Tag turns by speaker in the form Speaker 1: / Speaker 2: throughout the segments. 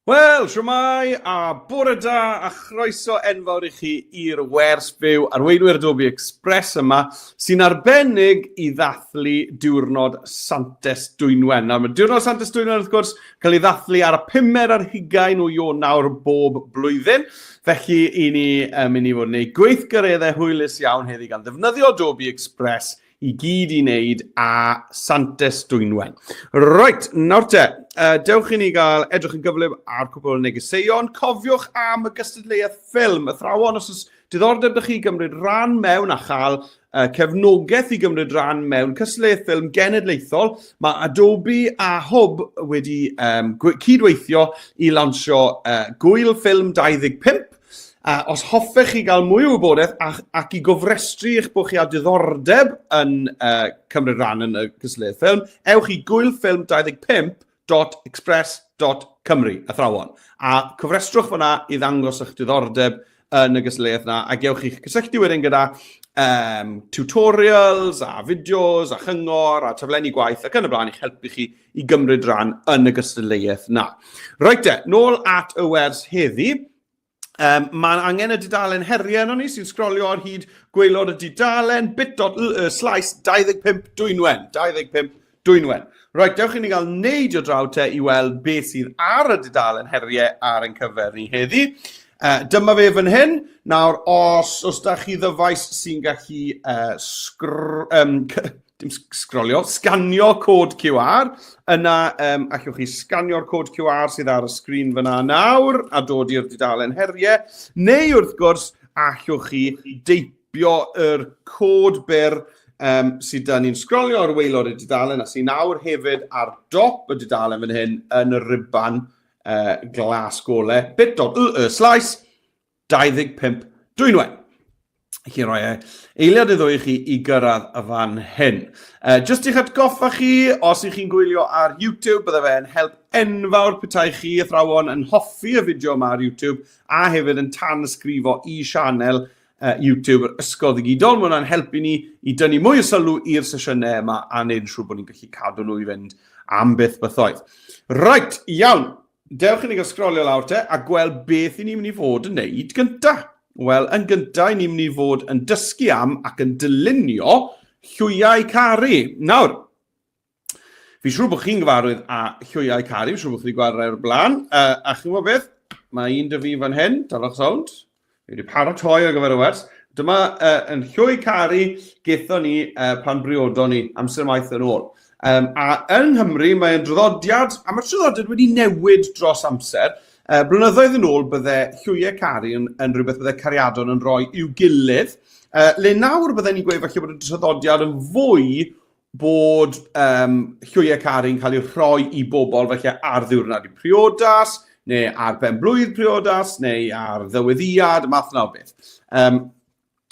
Speaker 1: Wel, shwmae, a bore da, a chroeso enfawr i chi i'r wers fyw arweinwyr Adobe Express yma, sy'n arbennig i ddathlu diwrnod Santes Dwynwen. Nawr, mae diwrnod Santes Dwynwen, wrth gwrs, cael ei ddathlu ar y pumed ar hugain o Ionawr bob blwyddyn. Felly, i ni yn mynd i fod yn gwneud gweithgareddau hwylus iawn heddi gan ddefnyddio Adobe Express i gyd i wneud â Santes Dwynwen. Reit, nawr te, dewch i ni gael edrych yn gyflym ar cwpl o negeseuon. Cofiwch am y gystadleuaeth ffilm. Athrawon, os oes diddordeb ydych chi gymryd rhan mewn a chael cefnogaeth i gymryd rhan mewn cystadleuaeth ffilm genedlaethol, mae Adobe a Hwb wedi um, cydweithio i lansio Gwyl Ffilm 25 A os hoffech chi gael mwy o wybodaeth ac, ac i gofrestru eich bod chi â diddordeb yn uh, cymryd rhan yn y cystadleuaeth ffilm, ewch i gwylffilm25.express.cymru, athrawon, a cofrestrwch fyna i ddangos eich diddordeb yn y gystadleuaeth yna, a gewch chi'ch cysylltu wedyn gyda um, tutorials a fideos a chyngor a taflenni gwaith ac yn y blaen i'ch helpu chi i gymryd rhan yn y gystadleuaeth na. Reit te, nôl at y wers heddi. Um, mae angen y dudalen heriau yno ni sy'n sgrolio ar hyd gwaelod y dudalen bit.ly slash 25 dwynwen. 25 dwynwen. Reit, dewch i ni gael neidio draw te i weld beth sydd ar y dudalen heriau ar ein cyfer ni heddi. Uh, dyma fe fan hyn. Nawr, os, os da chi ddyfais sy'n gallu uh, sgr, um, dim sgrolio, sganio cod QR, yna um, allwch chi sganio'r cod QR sydd ar y sgrin fyna nawr a dod i'r dudalen heriau, neu wrth gwrs allwch chi deipio yr cod byr um, sydd da ni'n sgrolio ar waelod y dudalen a sy'n nawr hefyd ar dop y dudalen fan hyn yn y riban uh, glas gole bit.ly slash 25 Dwynwen. Chi roi e eiliad i ddwy chi i gyrraedd y fan hyn. Uh, just i'ch atgoffa chi, os ych chi'n gwylio ar YouTube, bydde fe'n help enfawr petai chi athrawon yn hoffi y fideo yma ar YouTube a hefyd yn tanysgrifo i sianel uh, YouTube yr Ysgol Ddigidol. Mae hwnna'n helpu ni i dynnu mwy o sylw i'r sesiynau yma a wneud yn siŵr bod ni'n gallu cadw nhw i fynd am byth bythoedd. Right, iawn. Dewch i ni gael sgrolio lawr te a gweld beth i ni'n mynd i fod yn neud gynta. Wel, yn gynta, i ni'n mynd i fod yn dysgu am ac yn dylunio llwyau caru. Nawr, fi siŵr bod chi'n gyfarwydd â llwyau caru, fi siŵr bod chi wedi gweld rhai o'r blaen. Uh, a chi'n gwybod beth? Mae un dy fi fan hyn, dalwch sownd. Fi wedi paratoi ar gyfer y wers. Dyma uh, yn llwy caru gethon ni uh, pan briodon ni amser maith yn ôl. Um, a yng Nghymru mae'n draddodiad, a mae'r traddodiad wedi newid dros amser. Uh, blynyddoedd yn ôl bydde llwyau caru yn, yn rhywbeth bydde cariadon yn rhoi i'w gilydd. Uh, le nawr bydden ni'n gweud falle bod y traddodiad yn fwy bod um, llwyau caru'n cael eu rhoi i bobl felly ar ddiwrnod i priodas, neu ar ben blwydd priodas, neu ar ddyweddiad, math yna o beth. Um,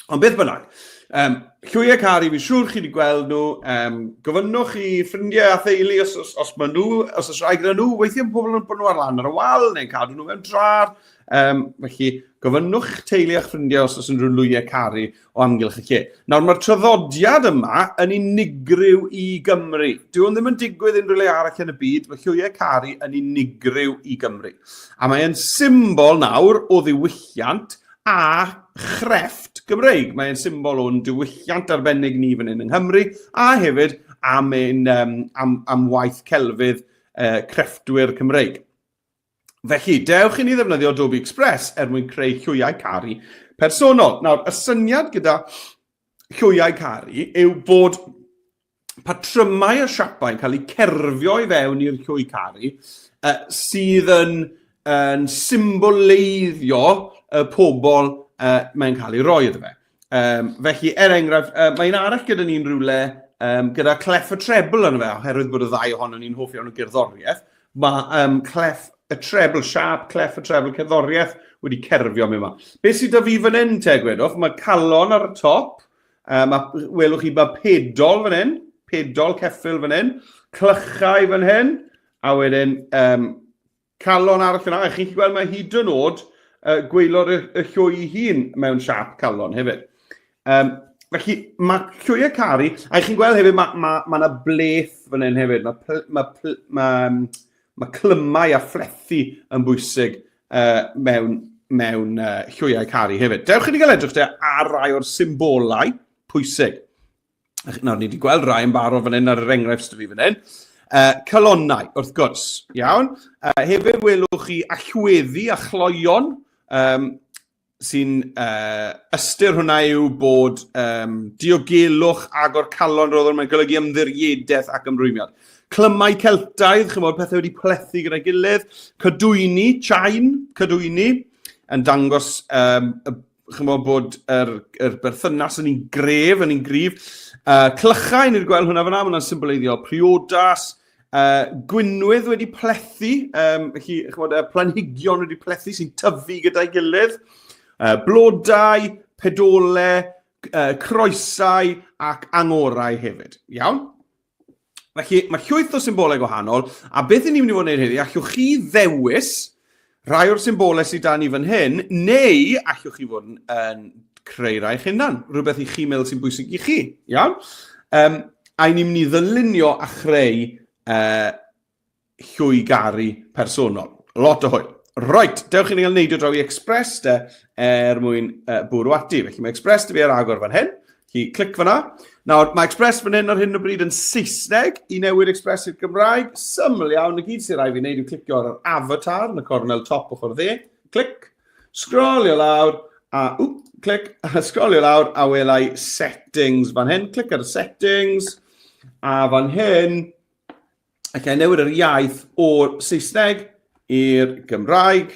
Speaker 1: ond beth bynnag, um, llwyau caru, fi'n siŵr chi wedi gweld nhw, um, gofynnwch i ffrindiau a theulu os, os, os maen nhw, os oes rhaid gyda nhw, weithiau mae pobl yn bod nhw ar lan ar y wal, neu'n cadw nhw mewn drar. Um, felly, gofynnwch i'ch teulu a'ch ffrindiau os oes unrhyw lwyau caru o amgylch y lle. Nawr, mae'r traddodiad yma yn unigryw i Gymru. Dyw hwn ddim yn digwydd unrhyw le arall yn y byd, mae llwyau caru yn unigryw i Gymru. A mae'n symbol nawr o ddiwylliant a chrefft Gymreig. Mae'n symbol o'n diwylliant arbennig ni fan hyn yng Nghymru, a hefyd am, ein, um, am, am waith celfydd uh, crefftwyr Cymreig. Felly, dewch i ni ddefnyddio Adobe Express er mwyn creu llwyau caru personol. Nawr, y syniad gyda llwyau caru yw bod patrymau a siapau'n cael eu cerfio i fewn i'r llwy caru uh, sydd yn, yn symboleiddio y pobl uh, mae'n cael ei roi iddo fe. Um, felly, er enghraifft, uh, mae un arall gyda ni'n rhywle um, gyda clef y trebl yna fe, oherwydd bod y ddau ohono ni'n hoff iawn o gerddoriaeth. Mae um, clef y trebl, siap clef y trebl cerddoriaeth wedi cerfio mi yma. Be sydd da fi fan hyn, te, gwedwch? Mae calon ar y top, uh, mae, welwch chi, mae pedol fan hyn, pedol ceffyl fan hyn, clychau fan hyn, a wedyn um, Calon arall yna, a chi'n gallu gweld mae hyd yn oed uh, gwaelod y, y llwy ei hun mewn siap calon hefyd. Um, felly mae llwyau caru, a chi'n gweld hefyd mae ma, ma yna bleth fan hyn hefyd, mae, ma, ma, ma, Mae clymau a phlethu yn bwysig uh, mewn, mewn uh, llwyau caru hefyd. Dewch i ni gael edrych te ar rai o'r symbolau pwysig. Nawr, ni wedi gweld rai yn barod fan hyn ar yr enghraifft sydd fi fan hyn. Uh, calonnau, wrth gwrs, iawn. Uh, hefyd welwch chi allweddi a chloion, um, sy'n uh, ystyr hwnna yw bod um, diogelwch agor calon roedd mae'n golygu ymddiriedaeth ac ymrwymiad. Clymau Celtaidd, chymod, pethau wedi plethu gyda'i gilydd. Cadwyni, chain, cadwyni, yn dangos um, y chymod, bod yr, yr berthynas yn un gref, yn un gryf. Clychau, ni'n gweld hwnna fyna, mae hwnna'n symboleiddio priodas. Gwynwydd wedi plethu, um, felly, chymod, planhigion wedi plethu sy'n tyfu gyda'i gilydd. Blodau, pedole, croesau ac angorau hefyd. Iawn? Felly, mae llwyth o symbolau gwahanol, a beth ni'n mynd i fod yn gwneud heddi, allwch chi ddewis rhai o'r symbolau sydd da ni fan hyn, neu allwch chi fod yn, yn creu rhai eich hunan, rhywbeth i chi meddwl sy'n bwysig i chi, iawn? Um, a ni'n mynd i ddylunio a chreu uh, llwy garu personol. Lot o hwyl. Right, dewch i ni gael neidio draw i Express de er mwyn uh, bwrw ati. Felly mae Express dy fi ar agor fan hyn. Chi clic fyna. Nawr, mae Express fan hyn ar hyn o bryd yn Saesneg. I newid Express i'r Gymraeg, syml iawn. Y gyd sy'n rhaid fi wneud yw clicio ar yr avatar yn y cornel top ochr dde. Clic. Sgrolio lawr a, wp, clic, sgrolio lawr a welai settings fan hyn. Clic ar y settings. A fan hyn, Ac e newid yr iaith o'r Saesneg i'r Gymraeg.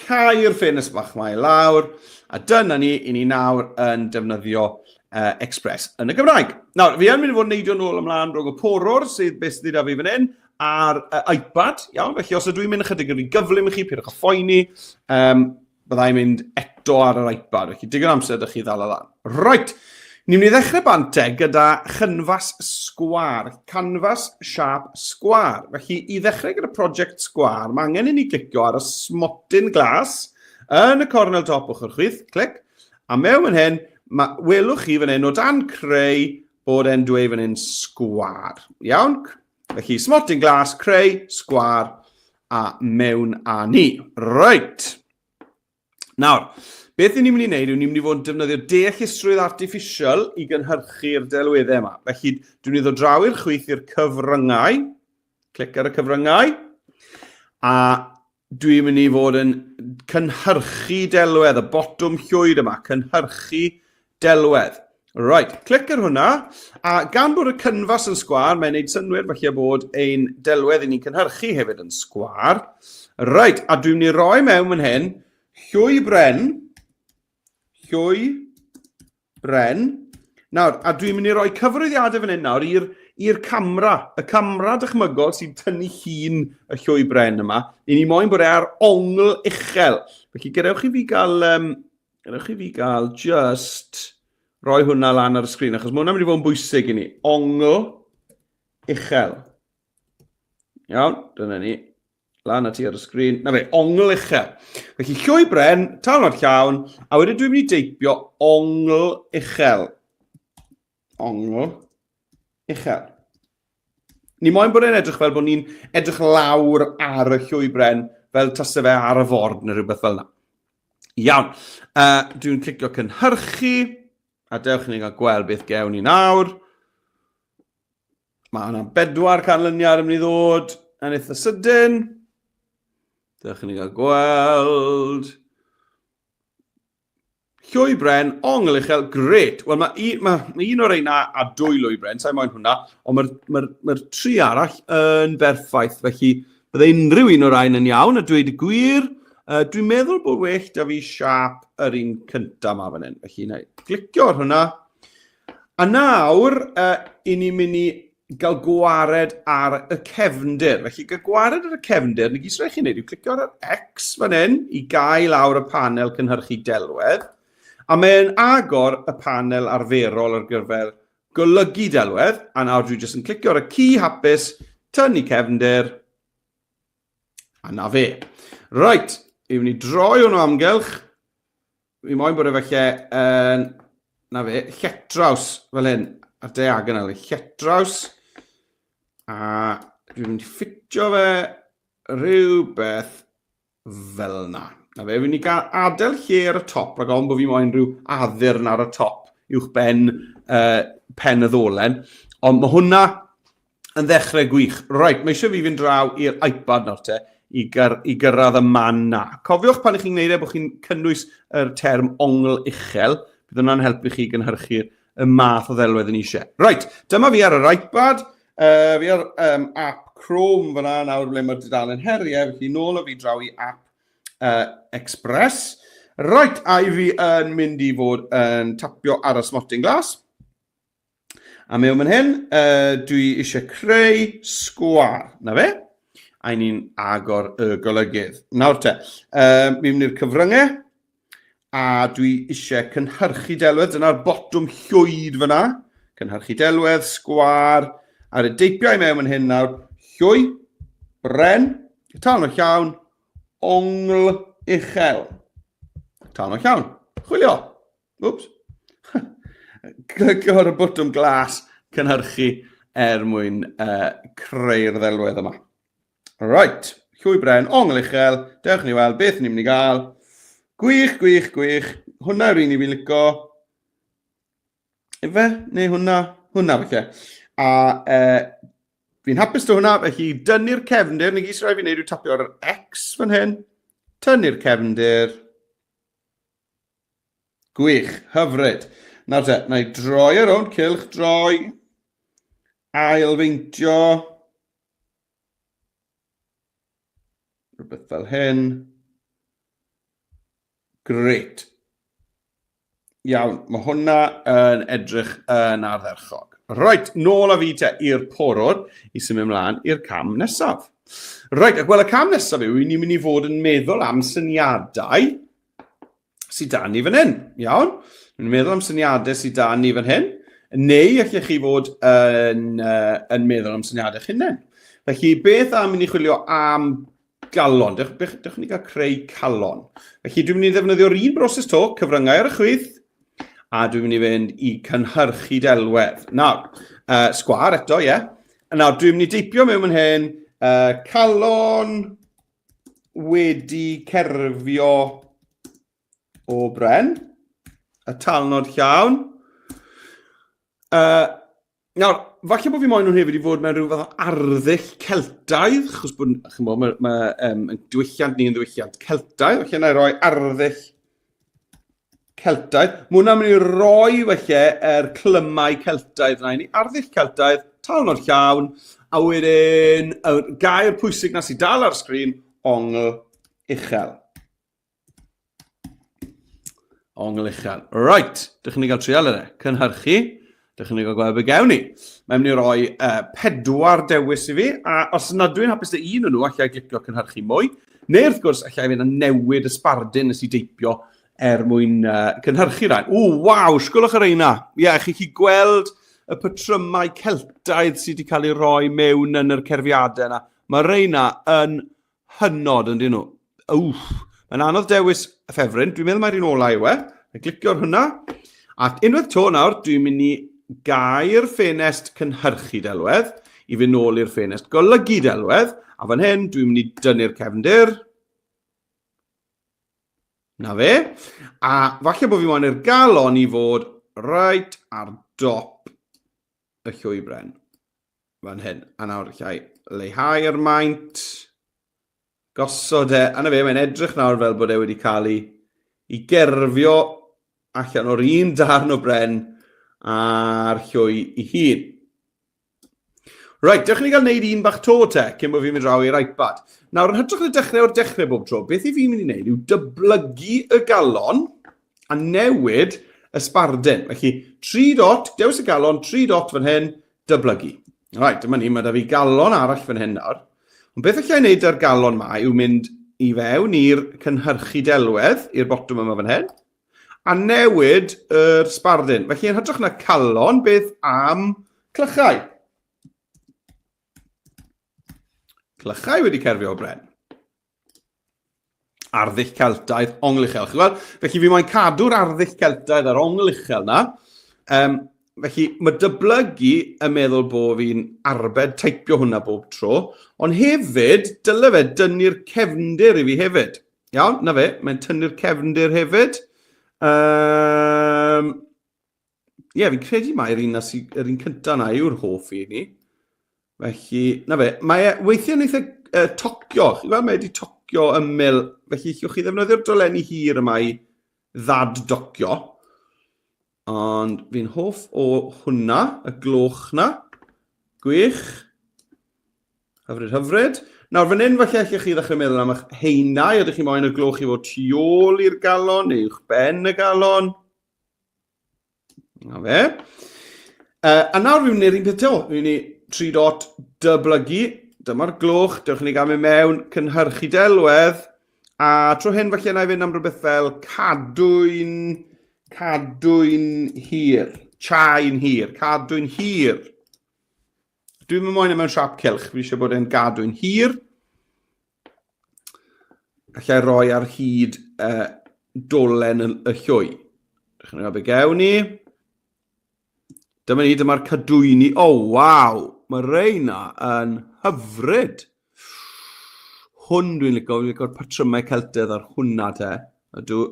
Speaker 1: Cau'r ffenest bach mae lawr. A dyna ni, i ni nawr yn defnyddio uh, Express yn y Gymraeg. Nawr, fi yn mynd i fod yn neidio nôl ymlaen rhwng y porwr, sydd beth sydd gyda fi fan hyn, a'r uh, iPad. Iawn, felly os ydw i'n mynd ychydig yn rhy gyflym i chi, peidiwch â phoeni. Um, Byddai'n mynd eto ar yr iPad, felly digon amser ydych chi ddal lan. Right, ni'n mynd i ddechrau bante gyda chynfas sgwar, canvas siâp sgwar. Felly i ddechrau gyda prosiect sgwar, mae angen i ni glicio ar y smotyn glas yn y cornel top ochr chwith, clic, a mewn fan hyn, ma, welwch chi fan hyn o dan creu bod e'n dweud fan hyn sgwar. Iawn? Felly smotyn glas, creu, sgwar, a mewn â ni. Reit. Nawr, beth ni'n mynd i wneud yw ni'n mynd i fod yn defnyddio deallusrwydd artiffisial i gynhyrchu'r delweddau yma. Felly, dwi'n mynd i ddod draw i'r chwith i'r cyfryngau. Clic ar y cyfryngau. A dwi'n mynd i fod yn cynhyrchu delwedd, y botwm llwyd yma, cynhyrchu delwedd. Right, clic ar hwnna, a gan bod y cynfas yn sgwâr, mae'n neud synnwyr falle bod ein delwedd i ni'n cynhyrchu hefyd yn sgwâr. Right, a dwi'n mynd i roi mewn fan hyn llwy bren, llwy bren. Nawr, a dwi'n mynd i roi cyfrwyddiadau fan hyn nawr i'r i'r camera, y camera dychmygol sy'n tynnu llun y llwy bren yma. I ni moyn bod e ar ongl uchel. Felly gadewch i fi gael, um, gadewch i fi gael just roi hwnna lan ar y sgrin, achos mae hwnna'n mynd i fod yn bwysig i ni. Ongl uchel. Iawn, dyna ni. Lan ati ar y sgrin. Na fe, ongl uchel. Felly llwy bren, talnod llawn, a wedyn dwi'n mynd i deipio ongl uchel. Ongl uchel. Ni moyn bod e'n edrych fel bod ni'n edrych lawr ar y llwy bren, fel tase fe ar y ford neu rhywbeth fel yna. Iawn. Uh, dwi'n clicio cynhyrchu, a dewch i ni gael gweld beth gewn ni nawr. Mae yna bedwar canlyniad yn mynd i ddod yn eitha sydyn. Dewch i ni gael gweld. Llwy bren, ongl uchel, gret. Wel, mae un, ma, ma un o'r reina a dwy lwy bren, sa'n moyn hwnna, ond mae'r ma ma tri arall yn berffaith, felly bydde unrhyw un o'r rhain yn iawn, a dweud y gwir, uh, dwi'n meddwl bod well da fi siap yr un cyntaf ma fan hyn. Felly, na i glicio ar hwnna, A nawr, uh, i ni'n mynd i gael gwared ar y cefndir. Felly, gael gwared ar y cefndir, na gyd sy'n rhaid chi wneud yw clicio ar yr X fan hyn i gael lawr y panel cynhyrchu delwedd, a mae'n agor y panel arferol ar gyfer golygu delwedd, a nawr dwi jyst yn clicio ar y ci hapus, tynnu cefndir, a na fe. Right, i ni droi hwn o amgylch, Fi moyn bod e falle yn, na fe, lletraws fel hyn, ar diagonal, lletraws, a Dwi'n mynd i ffitio fe rhywbeth fel yna. Na fe, fi'n mynd i gael adael lle ar y top, rhag ofn bod fi moyn rhyw addurn ar y top uwch ben pen y ddolen. Ond mae hwnna yn ddechrau gwych. Reit, mae eisiau fi fynd draw i'r iPad nawr te, i, gyr, i gyrraedd y man na. Cofiwch pan ych chi'n gwneud e bod chi'n cynnwys yr term ongl uchel, bydd hwnna'n helpu chi gynhyrchu'r y math o ddelwedd yn eisiau. Reit, dyma fi ar yr iPad, fi ar app Chrome fyna nawr ble mae'r dudalen heriau, felly nôl o fi draw i app Express. Reit, a i fi yn mynd i fod yn tapio ar y smotyn glas. A mewn fan hyn, dwi eisiau creu sgwâr. Na fe? A ni'n agor y golygydd. Nawr te, mi'n mynd i'r cyfryngau, a dwi eisiau cynhyrchu delwedd. Dyna'r botwm llwyd fyna. Cynhyrchu delwedd, sgwâr, ar y deipiau mewn fan hyn nawr, llwy, bren, tal o'r llawn, ongl uchel. Tal o'r llawn. Chwilio. Wps. Clicio ar y botwm glas cynhyrchu er mwyn creu'r ddelwedd yma. Right, llwy bren, ongl uchel, dewch ni weld beth ni'n mynd i gael. Gwych, gwych, gwych. Hwna yw'r un i fi'n licio. Ife? Neu hwnna? Hwnna falle. A fi'n hapus dy hwnna, felly dynnu'r cefndir, neu gyd sy'n rhaid fi wneud yw tapio ar yr X fan hyn, tynnu'r cefndir. Gwych, hyfryd. Nawr te, na i droi ar rownd, cylch droi, ailfeintio, rhywbeth fel hyn. Great. Iawn, mae hwnna yn edrych yn ardderchog. Reit, nôl â fi te i'r porwr i symud ymlaen i'r cam nesaf. Reit, ac wel y cam nesaf yw i ni'n mynd i fod yn meddwl am syniadau sydd da ni fan hyn. Iawn? Ni'n meddwl am syniadau sydd da ni fan hyn, neu allech chi fod yn, yn meddwl am syniadau eich hunain. Felly, beth am i ni chwilio am galon? Dewch, dewch, dewch ni gael creu calon. Felly, dwi'n mynd i ddefnyddio'r un broses to, cyfryngau ar y chwith, a dwi'n mynd i fynd i cynhyrchu delwedd. Nawr, sgwar eto, ie. Yeah. Nawr, dwi'n mynd i deipio mewn fan hyn, calon wedi cerfio o bren, y talnod llawn. Nawr, falle bod fi moyn nhw hefyd i fod mewn rhyw fath o arddull Celtaidd, achos bod, chymod, mae, mae diwylliant ni yn ddiwylliant Celtaidd, felly yna i roi arddull Celtaidd. Mae hwnna'n mynd i roi felly yr clymau Celtaidd yna i ni. Arddull Celtaidd, talnod llawn, a wedyn y gair pwysig na sydd dal ar sgrin, ongl uchel. Ongl uchel. Right, dych chi'n gael trial yna. Cynhyrchu. Dych chi'n gael gweld beth gewn ni. Mae'n mynd i roi pedwar dewis i fi, a os nad dwi'n hapus â un o'n nhw, allai glicio cynhyrchu mwy. Neu wrth gwrs, allai fynd a newid y sbardun nes i deipio er mwyn cynhyrchu rhain. O, waw, sgwlwch yr eina. Ie, yeah, chi chi gweld y patrymau Celtaidd sydd wedi cael eu rhoi mewn yn yr cerfiadau yna. Mae reina yn hynod, yn dyn nhw. Wff, mae'n anodd dewis y ffefryn. Dwi'n meddwl mai'r un ola yw e. Mae'n glicio ar hwnna. Ac unwaith to nawr, dwi'n mynd i gau'r ffenest cynhyrchu delwedd i fynd nôl i'r ffenest golygu delwedd. A fan hyn, dwi'n mynd i dynnu'r cefndir. Na fe. A falle bod fi moyn i'r galon i fod reit ar dop y llwybren. Fan hyn. A nawr allai leihau'r maint. Gosod e. A na fe, mae'n edrych nawr fel bod e wedi cael ei, ei gerfio allan o'r un darn o bren a'r llwy i hun. Reit, dewch i ni gael gwneud un bach to te, cyn bod fi'n mynd draw i'r iPad. Nawr, yn hytrach na dechrau o'r dechrau bob tro, beth i fi'n mynd i wneud yw dyblygu y galon a newid y sbardun. Felly, 3 dot, dewis y galon, 3 dot fan hyn, dyblygu. Reit, dyma ni, mae da fi galon arall fan hyn nawr. Ond beth allai wneud ar galon ma yw mynd i fewn i'r cynhyrchu delwedd, i'r botwm yma fan hyn, a newid yr sbardun. Felly, yn hytrach na calon, beth am clychau? Clychau wedi cerfio o bren. Arddull Celtaidd, ongl uchel. Chi'n gweld? Felly fi moyn cadw'r arddull Celtaidd a'r ongl uchel na. Felly mae dyblygu yn meddwl bod fi'n arbed teipio hwnna bob tro, ond hefyd dyle fe dynnu'r cefndir i fi hefyd. Iawn, na fe, mae'n tynnu'r cefndir hefyd. Um, ie, yeah, fi'n credu mai'r un, sy, yr un cyntaf na yw'r hoff i ni. Felly, na fe, mae e weithiau'n eitha uh, tocio. Chi'n gweld, mae wedi tocio ymyl. Felly, llwch chi ddefnyddio'r dolenni hir yma i ddad-docio. Ond fi'n hoff o hwnna, y gloch na. Gwych. Hyfryd, hyfryd. Nawr, fan hyn falle allech chi ddechrau meddwl am eich heinau. Ydych chi moyn y gloch i fod tu ôl i'r galon neu uwch ben y galon? Na fe. A nawr fi'n gwneud un peth to. Fi'n mynd i 3 dot dyblygu. Dyma'r gloch. Dewch i ni gael mynd mewn cynhyrchu delwedd. A tro hyn falle na i fynd am rhywbeth fel cadwyn, cadwyn hir, chain hir, cadwyn hir. Dwi'n mynd moyn e mewn siap cylch, fi eisiau bod e'n gadwyn hir. Allai roi ar hyd uh, dolen y, y llwy. Dych chi'n gwybod beth gewn ni. Dyma ni, dyma'r cadwyni. O, oh, waw! Mae reina yn hyfryd. Hwn dwi'n licio, dwi'n licio'r patrymau Celtaidd ar hwnna te. Ydw.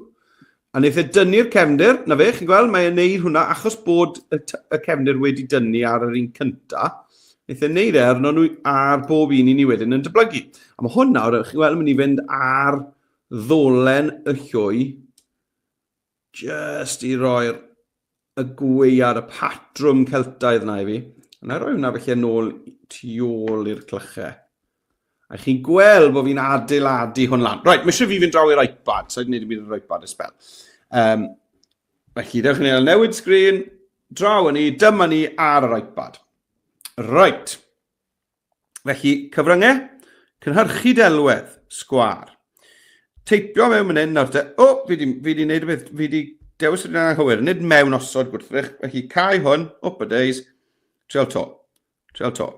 Speaker 1: A wnaeth e dynnu'r cefndir, na fe, chi'n gweld, mae e'n neud hwnna achos bod y, y cefndir wedi dynnu ar yr un cynta. Wnaeth e neud e arno nhw ar bob un i ni wedyn yn dyblygu. A mae hwn nawr, chi'n gweld, yn mynd i fynd ar ddolen y llwy, just i roi'r y gweiar, y patrwm Celtaidd na i fi. A na i roi hwnna felly yn ôl tu ôl i'r clychau. A chi'n gweld bod fi'n adeiladu hwn lan. Right, mae eisiau fi fynd draw i'r iPad. So i'n gwneud i byd ar iPad ysbel. Um, felly, dewch i ni newid sgrin. Draw yn ni, dyma ni ar yr iPad. Right. Felly, cyfryngau, cynhyrchu delwedd, sgwar. Teipio mewn fan hyn nawr te. O, fi di, fi di neud y beth, fi di dewis yr un anghywir. Nid mewn osod gwrthrych, felly cau hwn, up a days, trial to, trial to.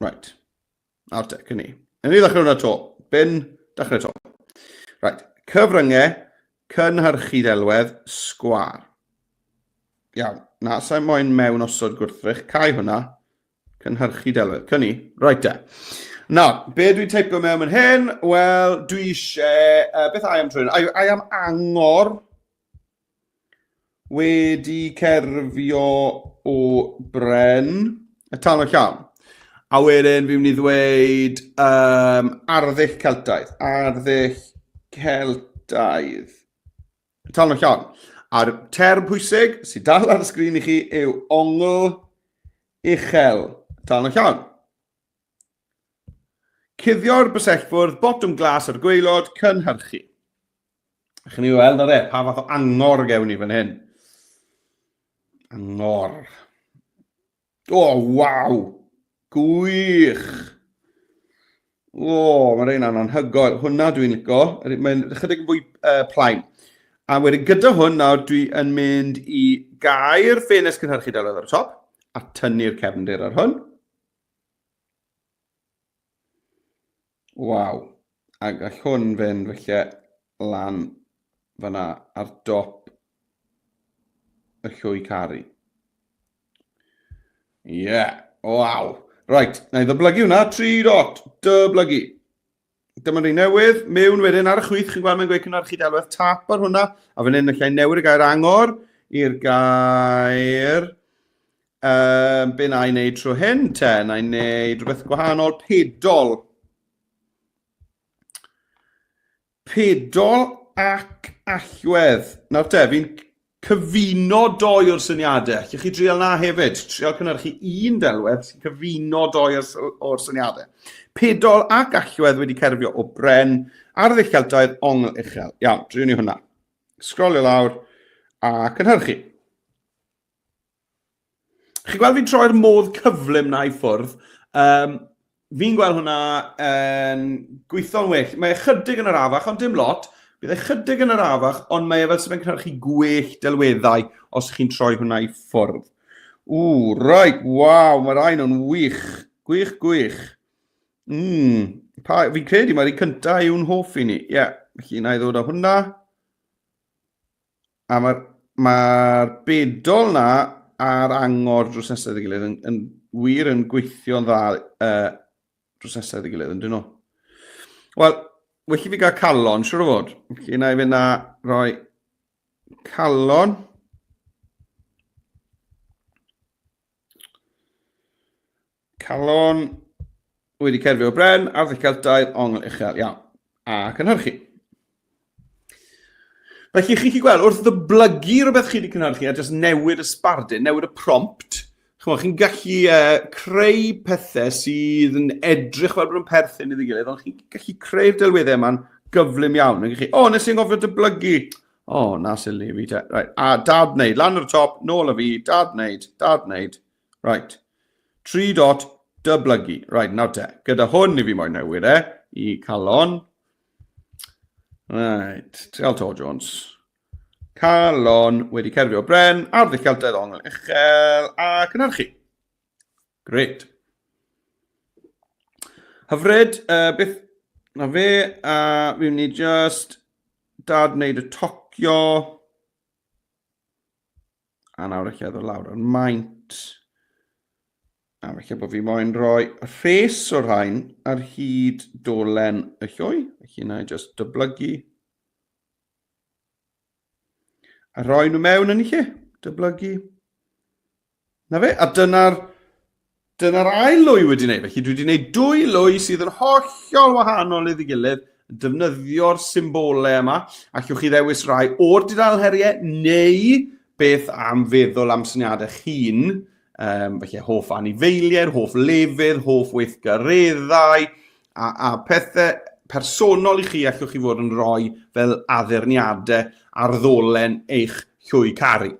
Speaker 1: Right. Nawr te, cyn ni. Yn ni ddechrau hwnna to. Bin, dechrau to. Right. Cyfryngau, cynhyrchu delwedd, sgwar. Iawn. Na, sa'n moyn mewn osod gwrthrych, cau hwnna. Cynhyrchu delwedd. Cynni. Right te. Nawr, be dwi'n teipio mewn yn hyn? Wel, dwi eisiau... Uh, beth I am trwy'n? I, I am angor wedi cerfio o bren. Y tan o llawn. A wedyn fi'n mynd i ddweud um, arddull Celtaidd. Arddull Celtaidd. Tal yn llawn. A'r term pwysig sydd dal ar y sgrin i chi yw ongl uchel. Tal yn llawn. Cuddio'r bysellfwrdd, botwm glas ar gwaelod, cynhyrchu. Chi'n ei weld ar e, pa fath o angor gewn ni fan hyn. Angor. O, oh, waw! Gwych! O, oh, mae rheina'n anhygoel. Hwna dwi'n lico. Mae'n ychydig yn fwy uh, plaen. A wedyn gyda hwn nawr dwi yn mynd i gair ffenest cynhyrchu delwedd ar y top a tynnu'r cefndir ar hwn. Waw. A gall hwn fynd felly lan fyna ar dop y llwy caru. Ie, yeah. waw. Right, na i ddyblygu hwnna, 3 dot, dyblygu. Dyma ni newydd, mewn wedyn ar y chwith, chi'n gweld mae'n gweud cynhyrchu delwedd, tap ar hwnna, a fan hyn allai newid y gair angor i'r gair Um, be na i wneud trwy hyn te? Na i wneud rhywbeth gwahanol, pedol. Pedol ac allwedd. Nawr te, fi'n cyfuno doi o'r syniadau. Allwch chi drial na hefyd. Trial cynhyrchu un delwedd sy'n cyfuno doi o'r, or syniadau. Pedol ac allwedd wedi cerfio o bren, arddull Celtaidd, ongl uchel. Iawn, driwn ni hwnna. Sgrolio lawr a cynhyrchu. Chi'n gweld fi'n troi'r modd cyflym na i ffwrdd. Um, fi'n gweld hwnna yn gweithio'n well. Mae ychydig yn yr afach, ond dim lot. Bydd ychydig yn yr afach, ond mae e fel sydd yn cynhyrchu gwell delweddau os chi'n troi hwnna i ffwrdd. Ww, right, waw, mae rhain yn wych. Gwych, gwych. Mm, pa, fi'n credu mae'r un cyntaf yw'n hoff i ni. Ie, yeah, felly na i ddod â hwnna. A mae'r ma bedol na a'r angor drws nesaf ei gilydd yn, yn wir yn gweithio'n dda drws nesaf ei gilydd, yn dyn nhw? Wel, well i fi gael calon, siwr o fod. Felly, na i fynd a rhoi calon. Calon wedi cerfio o bren, arddull Celtaidd, ongl uchel, iawn. A cynhyrchu. Felly chi'n gallu gweld, wrth ddyblygu rhywbeth chi wedi cynhyrchu a jyst newid y sbardun, newid y prompt, chymod, chi'n gallu creu pethau sydd yn edrych fel bod yn perthyn iddi gilydd, ond chi'n gallu creu'r delweddau yma'n gyflym iawn. Yn gallu, o, oh, nes i'n gofio dyblygu. O, oh, na sili fi te. Right. A dad wneud, lan ar y top, nôl a fi, dad wneud, dad wneud. Right. 3 dot, dyblygu. Right, nawr te. Gyda hwn i fi moyn newid e, i calon. Right, Trial to, Jones. Calon wedi cerfio bren, arddull Celtaidd ongl uchel a cynhyrchu. Great. Hyfryd, beth na fe, a fi mynd i just dad wneud y tocio. A nawr eich ddod lawr yn maint. A felly bod fi moyn rhoi rhes o'r rhain ar hyd dolen y llwy. Felly na i just dyblygu. A rhoi nhw mewn yn y lle. Dyblygu. Na fe, a dyna'r dyna ail lwy wedi wneud. Felly dwi wedi gwneud dwy lwy sydd yn hollol wahanol iddi gilydd, yn defnyddio'r symbolau yma. Allwch chi ddewis rai o'r dudalen heriau neu beth am feddwl am syniadau chi'n, felly hoff anifeiliaid, hoff lefydd, hoff weithgareddau, a, a pethau personol i chi allwch chi fod yn rhoi fel addurniadau ar ddolen eich llwy caru.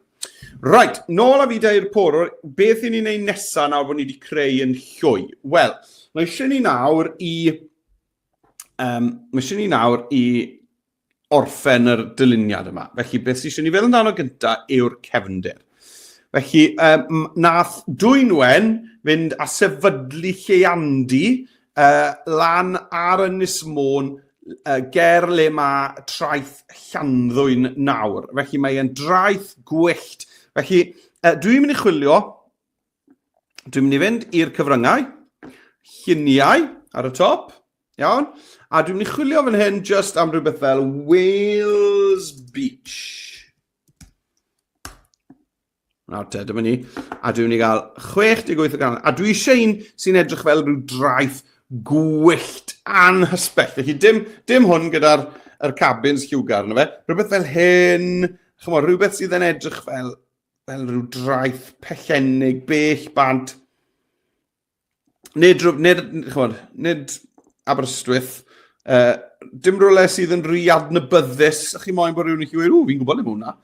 Speaker 1: Right, nôl â fi da i'r porwr. Beth i ni'n ei nesaf nawr bod ni wedi creu yn llwy? Wel, mae eisiau ni nawr i... Um, mae eisiau ni nawr i orffen yr dyluniad yma. Felly, beth sydd eisiau ni feddwl amdano gyntaf yw'r cefndir. Felly, um, nath Dwynwen fynd a sefydlu lleiandy lan ar Ynys Môn ger le mae traeth Llanddwyn nawr. Felly mae e'n draeth gwyllt. Felly dwi'n mynd i chwilio, dwi'n mynd i fynd i'r cyfryngau, lluniau ar y top, iawn, a dwi'n mynd i chwilio fan hyn just am rhywbeth fel Wales Beach. Nawr te, dyma ni. A dwi'n mynd i gael 68 o ganol. A dwi eisiau un sy'n edrych fel rhyw draeth gwyllt anhysbell. Felly dim, dim hwn gyda'r er cabins lliwgar yna fe. Rhywbeth fel hyn, chymod, rhywbeth sydd yn edrych fel, fel rhyw draeth pellennig, bell bant. Nid, nid, chymod, nid Aberystwyth, dim rhywle sydd yn rhy adnabyddus, a chi moyn bod rhywun yn chi ww, fi'n gwybod le mae hwnna.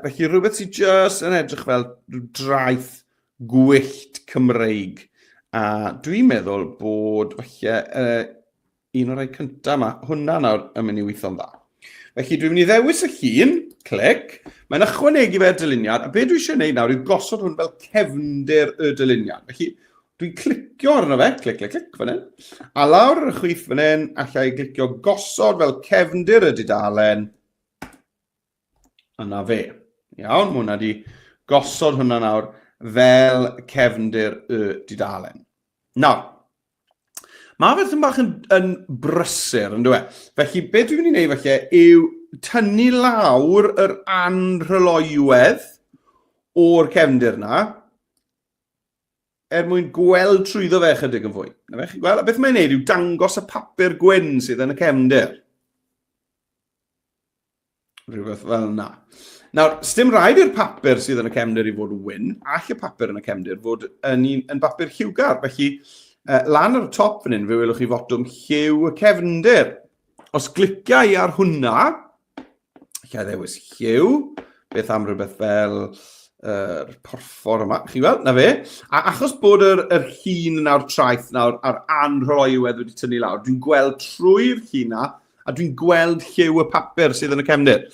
Speaker 1: Felly rhywbeth sydd just yn edrych fel draeth gwyllt Cymreig. A dwi'n meddwl bod falle un o'r rhai cyntaf yma, hwnna nawr yn mynd i weithio'n dda. Felly dwi'n mynd i ddewis y llun, clic, mae'n ychwanegu fe'r dyluniad, a be dwi eisiau gwneud nawr yw gosod hwn fel cefndir y dyluniad. Felly dwi'n clicio arno fe, clic, clic, clic fan hyn, a lawr ar y chwith fan hyn, allai glicio gosod fel cefndir y dudalen, a na fe. Iawn, mae hwnna wedi gosod hwnna nawr fel cefndir y dudalen. Nawr, Mae fe bach yn, yn brysur, yn dweud. E? Felly, beth dwi'n mynd i wneud felly yw tynnu lawr yr anrhyloiwedd o'r cefndir na, er mwyn gweld trwyddo fe chydig yn fwy. Na fe, chi'n gweld? A beth mae'n neud yw dangos y papur gwyn sydd yn y cefndir. Rhywbeth fel yna. Nawr, sdim rhaid i'r papur sydd yn y cefndir i fod yn wyn, all y papur yn y cefndir fod yn, un, yn bapur lliwgar. Felly, lan ar y top fan hyn, fe welwch chi fotwm lliw y cefndir. Os glicia i ar hwnna, lle ddewis lliw, beth am rhywbeth fel yr er porffor yma, chi'n gweld, na fe. A achos bod yr, yr llun nawr traeth nawr a'r anrhoiwedd wedi tynnu lawr, dwi'n gweld trwy'r llun na, a dwi'n gweld lliw y papur sydd yn y cefndir.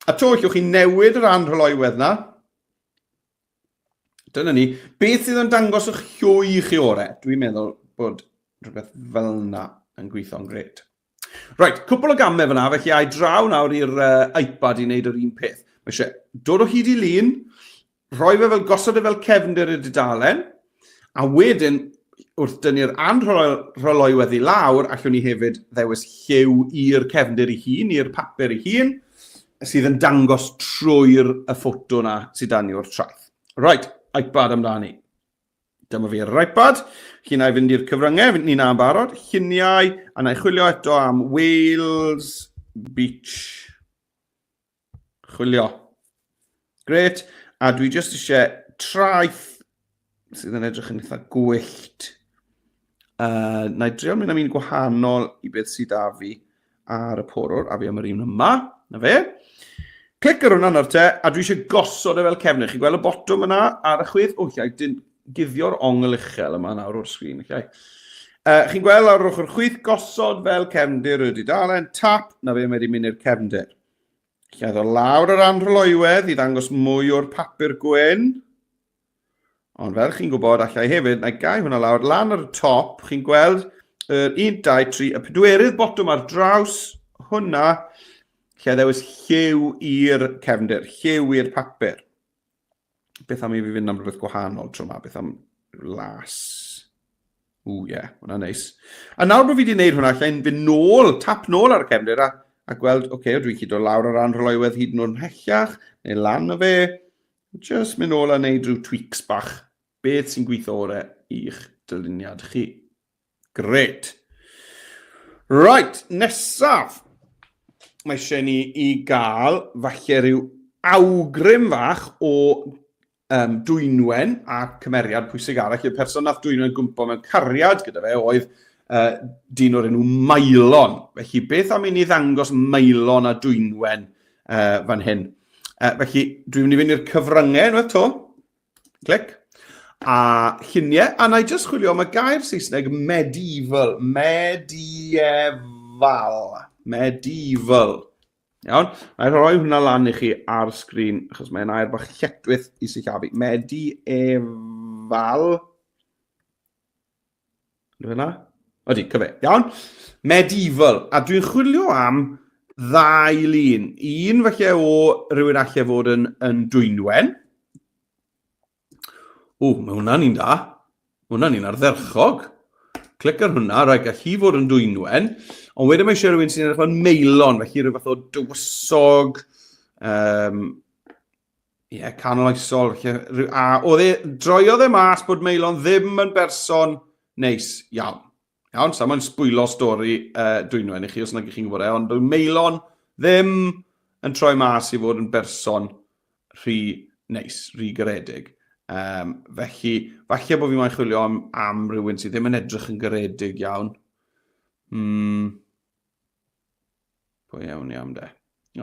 Speaker 1: A to, allwch chi newid yr anrhyloiwedd na. Dyna ni. Beth sydd yn dangos eich llwy i chi orau? Dwi'n meddwl bod rhywbeth fel yna yn gweithio'n gret. Right, cwpl o gamau fyna, felly ai draw nawr i'r iPad i wneud yr un peth. Mae eisiau dod o hyd i lun, rhoi fe fel, gosod e fel cefndir y dudalen, a wedyn wrth dynnu'r anrholoiwedd i lawr, allwn ni hefyd ddewis lliw i'r cefndir ei hun, i'r papur ei hun, sydd yn dangos trwy'r y ffoto na sydd dan ni o'r traeth. Right, iPad amdani. Dyma fi ar yr iPad. Chi na i fynd i'r cyfryngau, ni na yn barod. Lluniau, a na i chwilio eto am Wales Beach. Chwilio. Gret. A dwi jyst eisiau traeth sydd yn edrych yn eitha gwyllt. Na i drio mynd am un gwahanol i beth sydd da fi ar y porwr, a fi am yr un yma, na fe. Clic ar hwnna nawr te, a dwi eisiau gosod e fel cefnir. Chi'n gweld y botwm yna ar y chwith? O, llai, dyn, guddio'r ongl uchel yma nawr o'r sgrin. Llai. Chi'n gweld ar ochr chwith, gosod fel cefndir y dudalen, tap, na fe, mae wedi mynd i'r cefndir. Llai ddod lawr yr anrholoiwedd i ddangos mwy o'r papur gwyn. Ond fel chi'n gwybod, allai hefyd, na i gau hwnna lawr, lan ar y top, chi'n gweld yr 1, 2, 3, y pedwerydd botwm ar draws hwnna, lle ddewis lliw i'r cefndir, lliw i'r papur. Beth am i fi fynd am rhywbeth gwahanol tro yma? Beth am las? Ww, ie, yeah, hwnna'n neis. A nawr bod fi wedi gwneud hwnna, allai'n fynd nôl, tap nôl ar y cefndir a, a gweld, oce, okay, dwi'n gallu dod lawr ar anrholoiwedd hyd yn oed ymhellach, neu lan o fe. Just mynd nôl a neud rhyw tweaks bach. Beth sy'n gweithio orau i'ch dyluniad chi. Gret. Right, nesaf. Mae eisiau ni i gael falle rhyw awgrym fach o um, Dwynwen a cymeriad pwysig arall. Y person nath Dwynwen gwmpo mewn cariad gyda fe oedd dyn o'r enw Maelon. Felly beth am i ni ddangos Maelon a Dwynwen fan hyn? Felly, dwi'n mynd i fynd i'r cyfryngau unwaith to. Clic. A lluniau, a na i jyst chwilio am y gair Saesneg medieval. Medieval. Medieval. Iawn? Na i rhoi hwnna lan i chi ar sgrin, achos mae'n air bach lletchwith i sillafu. Medieval. Ydy fe na? Ydy, cyfe. Iawn. Medieval. A dwi'n chwilio am ddau lun. Un falle o rhywun allai fod yn, yn Dwynwen. O, mae hwnna'n un da. Mae hwnna'n un ardderchog. Clic ar hwnna, rhaid gall hi fod yn Dwynwen. Ond wedyn mae eisiau rhywun sy'n edrych fel Meilon, felly rhyw fath o dywysog, um, Ie, yeah, canoloesol. Felly, a oedd e, droiodd e mas bod Meilon ddim yn berson neis iawn. Iawn, sa mae'n sbwylo stori Dwynwen i chi os nag ych chi'n gwybod e, ond oedd Meilon ddim yn troi mas i fod yn berson rhy neis, rhy garedig. Felly, falle bod fi moyn chwilio am, am rhywun sydd ddim yn edrych yn garedig iawn. Pwy iawn iawn de.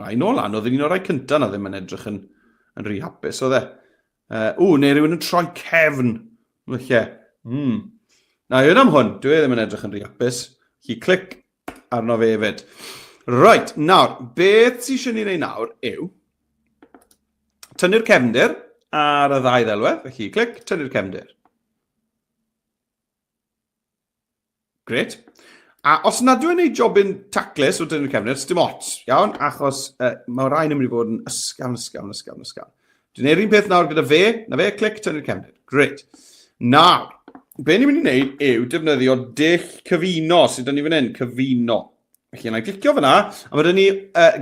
Speaker 1: A i nôl lan, oedd un o'r rhai cyntaf na ddim yn edrych yn, yn rhy hapus, oedd e. Ww, neu rhywun yn troi cefn. Felly, Na, un am hwn, dwi e ddim yn edrych yn rhy hapus. Felly, clic arno fe hefyd. Right, nawr, beth sy'n eisiau ni wneud nawr yw tynnu'r cefndir ar y ddau ddelwedd. Felly, clic, tynnu'r cefndir. Gret. A os nad yw'n ei jobyn taclus o dynnu'r cefnir, dim ots, iawn, achos mae rhain yn mynd i fod yn ysgafn, ysgafn, ysgafn, ysgafn. Dwi'n neud un peth nawr gyda fe, na fe, clic, tynnu'r cefnir. Gret. Nawr, be ni'n mynd i wneud yw defnyddio dull cyfuno, sydd dyn ni fan hyn, cyfuno. Felly, yna i glicio fyna, a mae dyn ni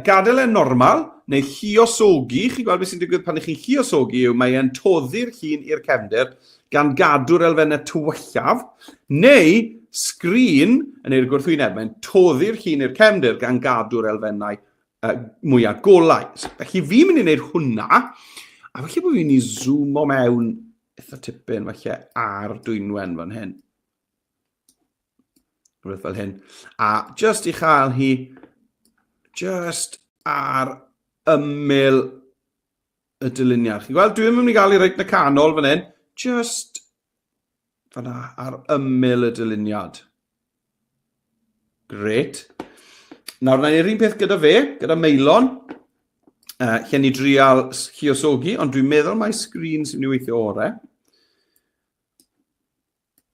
Speaker 1: gadael e'n normal, neu lluosogi. Chi'n gweld beth sy'n digwydd pan ych chi'n lluosogi yw mae e'n toddi'r llun i'r cefndir gan gadw'r elfennau tywyllaf, neu sgrin yn ei gwrthwyneb, mae'n toddi'r llun i'r cefndir gan gadw'r elfennau mwyaf golau. Felly fi'n mynd i wneud hwnna, a felly bod fi'n mynd i zoomo mewn eitha tipyn falle ar Dwynwen fan hyn. Rhywbeth fel hyn. A just i chael hi just ar ymyl y dyluniad. Chi'n gweld, dwi'n mynd i gael ei reit yn y canol fan hyn. Just fanna ar ymyl y dyluniad. Gret. Nawr, na i'r un peth gyda fe, gyda Meilon. Lle ni drial lluosogi, ond dwi'n meddwl mai sgrin sy'n mynd i weithio orau.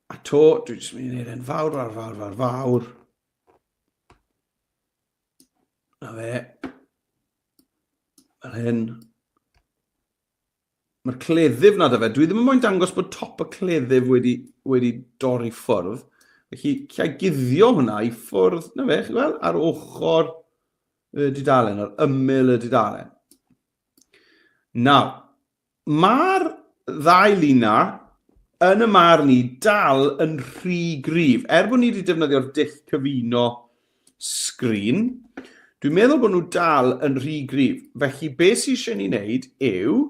Speaker 1: A to, dwi jyst mynd i wneud e'n fawr, fawr, fawr, fawr, fawr. Na fe. Fel hyn. Mae'r cleddyf na da fe. Dwi ddim yn moyn dangos bod top y cleddyf wedi, wedi dorri ffwrdd. Felly, lle guddio hwnna i ffwrdd, na fe, chi gweld, ar ochr y dudalen, ar ymyl y dudalen. Nawr, mae'r ddau lun na yn y marn i dal yn rhy gryf. Er bod ni wedi defnyddio'r dull cyfuno sgrin, dwi'n meddwl bod nhw dal yn rhy gryf. Felly beth sydd eisiau ni wneud yw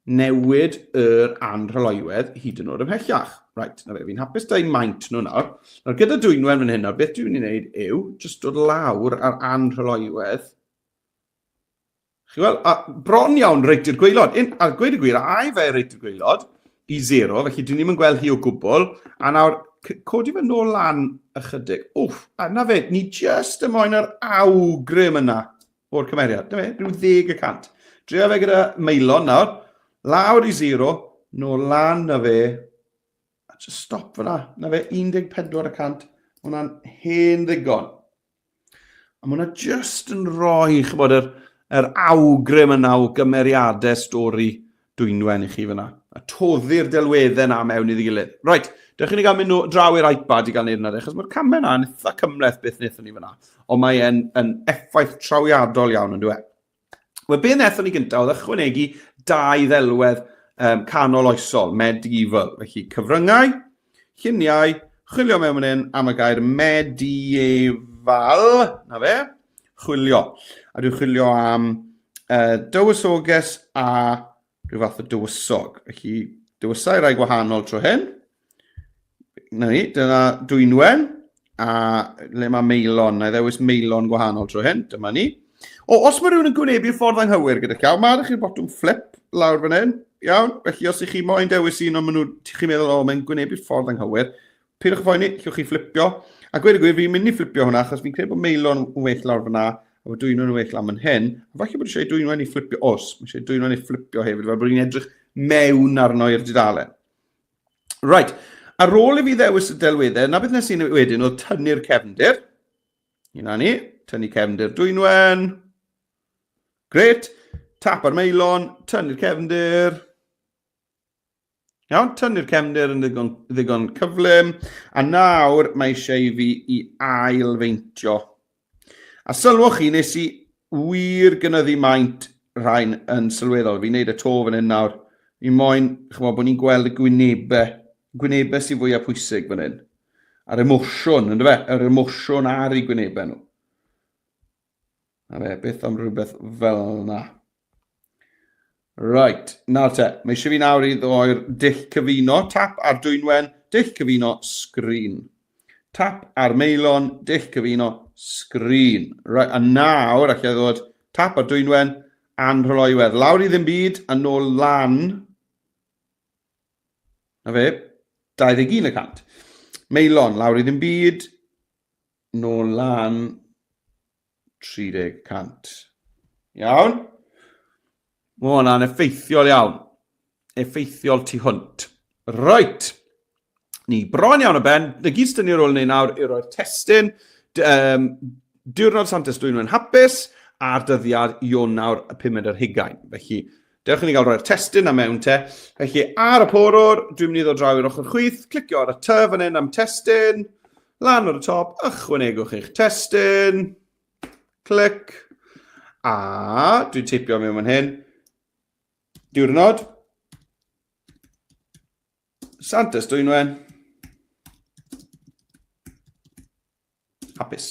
Speaker 1: newid yr anrhyloywedd hyd yn oed ymhellach. Right, na fe, fi'n hapus da i maint nhw nawr. Nawr gyda Dwynwen fan hyn nawr, beth dwi'n mynd i wneud yw just dod lawr ar anrhyloywedd. Chi weld, a bron iawn reit i'r gwaelod. Un, a gweud y gwir, a i fe reit i'r gwaelod i zero, felly dyn ni'n gweld hi o gwbl. A nawr, codi fe nôl lan ychydig. Wff, a na fe, ni just y moyn yr awgrym yna o'r cymeriad. Na fe, rhyw 10%. Drio fe gyda Maelon nawr. Lawr i zero, nôl lan na fe. A just stop fyna. Na fe, 14%. Hwna'n hen ddigon. A mae hwnna just yn rhoi, chybod, yr, yr awgrym yna o gymeriadau stori Dwynwen i chi fyna. A toddi'r delweddau yna mewn iddi gilydd. Right, dewch i ni gael mynd nhw draw i'r iPad i gael neud yna, achos mae'r camau yna yn eitha cymhleth beth wnaethon ni fyna. Ond mae e'n yn effaith trawiadol iawn yn dweud. Wel, be wnaethon ni gyntaf oedd ychwanegu dau ddelwedd um, canol oesol, medieval. Felly, cyfryngau, lluniau, chwilio mewn fan hyn am y gair medieval, na fe, chwilio. A dwi'n chwilio am uh, dywysoges a rhyw fath o dywysog. Felly, dywysau rai gwahanol tro hyn. Na ni, dyna Dwynwen, a le mae Meilon, na i ddewis Meilon gwahanol tro hyn, dyma ni. O, os mae rhywun yn gwynebu'r ffordd anghywir gyda llaw, mae ydych chi'r botwm flip lawr fan hyn, iawn, felly os ych chi moyn dewis un, ond maen nhw, chi'n meddwl, o, mae'n gwynebu'r ffordd anghywir, peidiwch â phoeni, llwch chi fflipio. A gweud y gwir, fi'n mynd i fflipio hwnna, achos fi'n credu bod Meilon yn well lawr fyna, a bod Dwynwen yn well lan fan hyn. A falle bod eisiau Dwynwen i fflipio, os, mae eisiau Dwynwen i fflipio hefyd, fel bod ni'n edrych mewn arno i'r dudalen. Right, ar ôl i fi ddewis y delweddau, na beth nes i wedyn oedd tynnu'r cefndir. Yna ni, tynnu cefndir Dwynwen. Gret, tap ar Meilon, tynnu'r cefndir. Iawn, tynnu'r cefndir yn ddigon, ddigon cyflym. A nawr mae eisiau i fi i ail-feintio. A sylwch chi, nes i wir gynyddu maint rhain yn sylweddol. Fi'n neud y to fan hyn nawr. Fi moyn, chymod, bod ni'n gweld y gwynebau. Gwynebau sy'n fwyaf pwysig fan hyn. A'r emosiwn, ynddo fe? Yr emosiwn ar eu gwynebau nhw. A fe, beth am rhywbeth fel yna? Right, nawr te, mae eisiau fi nawr i ddoi'r dull cyfuno, tap ar Dwynwen, dull cyfuno, sgrin. Tap ar Meilon, dull cyfuno, sgrin. Right, a nawr, allai ddod tap ar Dwynwen, anrhyloywedd. Lawr i ddim byd, a nôl lan. Na fe, 21 y cant. Meilon, lawr i ddim byd, nôl lan, 30 cant. Iawn? Mae hwnna'n effeithiol iawn. Effeithiol tu hwnt. Right. Ni bron iawn o ben. Na gyd sy'n ni ar ôl neu nawr yw roi'r testun. Um, diwrnod Santes Dwynwen Hapus a'r dyddiad Ionawr y pumed ar hugain. Felly, dewch i ni gael rhoi'r testun am mewn te. Felly, ar y porwr, dwi'n mynd i ddod draw i'r ochr chwith, clicio ar y ty fan hyn am testun, Lan ar y top, ychwanegwch eich testun, clic, a dwi'n teipio mewn fan hyn, diwrnod, Santes Dwynwen, hapus.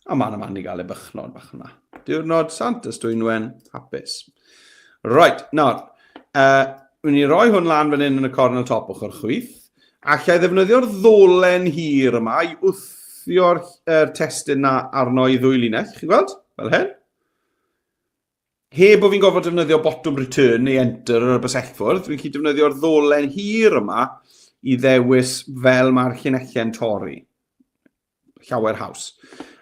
Speaker 1: A mae'n man i gael ei bychnod bach yna. Diwrnod Santes Dwynwen, hapus. Right, nawr, uh, wni i roi hwn lan fan hyn yn y cornel top ochr chwith. Alla i ddefnyddio'r ddolen hir yma i wthio'r er testun na arno i ddwy linell, chi'n gweld? Fel hyn. Heb bod fi'n gorfod defnyddio botwm return neu enter ar y bysellfwrdd, dwi'n gallu defnyddio'r ddolen hir yma i ddewis fel mae'r llinellau'n torri. Llawer haws.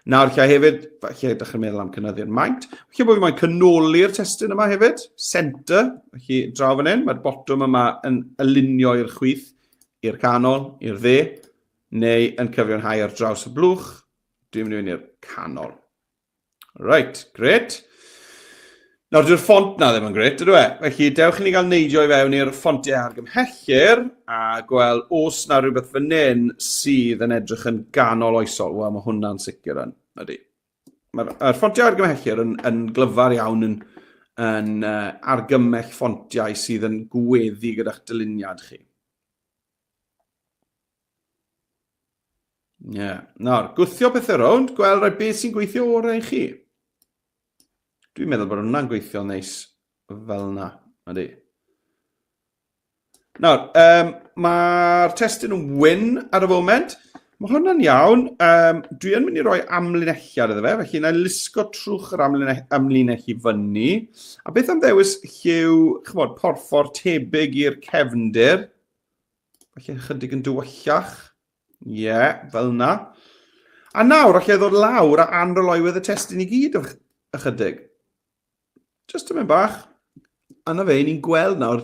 Speaker 1: Nawr, lle hefyd, falle ydych chi'n meddwl am cynyddu'r maint. Felly bod fi moyn canoli'r testun yma hefyd, centre, felly draw fan hyn, mae'r botwm yma yn alinio i'r chwith, i'r canol, i'r dde, neu yn cyfiawnhau ar draws y blwch. Dwi'n mynd i fynd i'r canol. Right, gret. Nawr, dyw'r ffont na ddim yn gret, ydw e? Felly, dewch i ni gael neidio i fewn i'r ffontiau argymhellir a gweld os na rhywbeth fan hyn sydd yn edrych yn ganol oesol. Wel, mae hwnna'n sicr yn, ydy. Mae'r ffontiau argymhellir yn, yn glyfar iawn yn, yn uh, argymell ffontiau sydd yn gweddu gyda'ch dyluniad chi. Ie. Yeah. Nawr, gwthio pethau rownd, gweld rai beth sy'n gweithio orau i chi. Dwi'n meddwl bod hwnna'n gweithio'n neis fel yna. Ydy. Nawr, um, mae'r testun yn wyn ar y foment. Mae hwnna'n iawn. Um, dwi yn mynd i roi amlinelliad iddo fe, felly na i lusgo trwch yr amlinell, amlinell i fyny. A beth am ddewis lliw, chymod, porffor tebyg i'r cefndir? Felly chydig yn dywyllach. Ie, yeah, fel yna. A nawr, allai ddod lawr a anroloiwedd y testun i gyd ychydig. Just yn mynd bach. A na fe, ni'n gweld nawr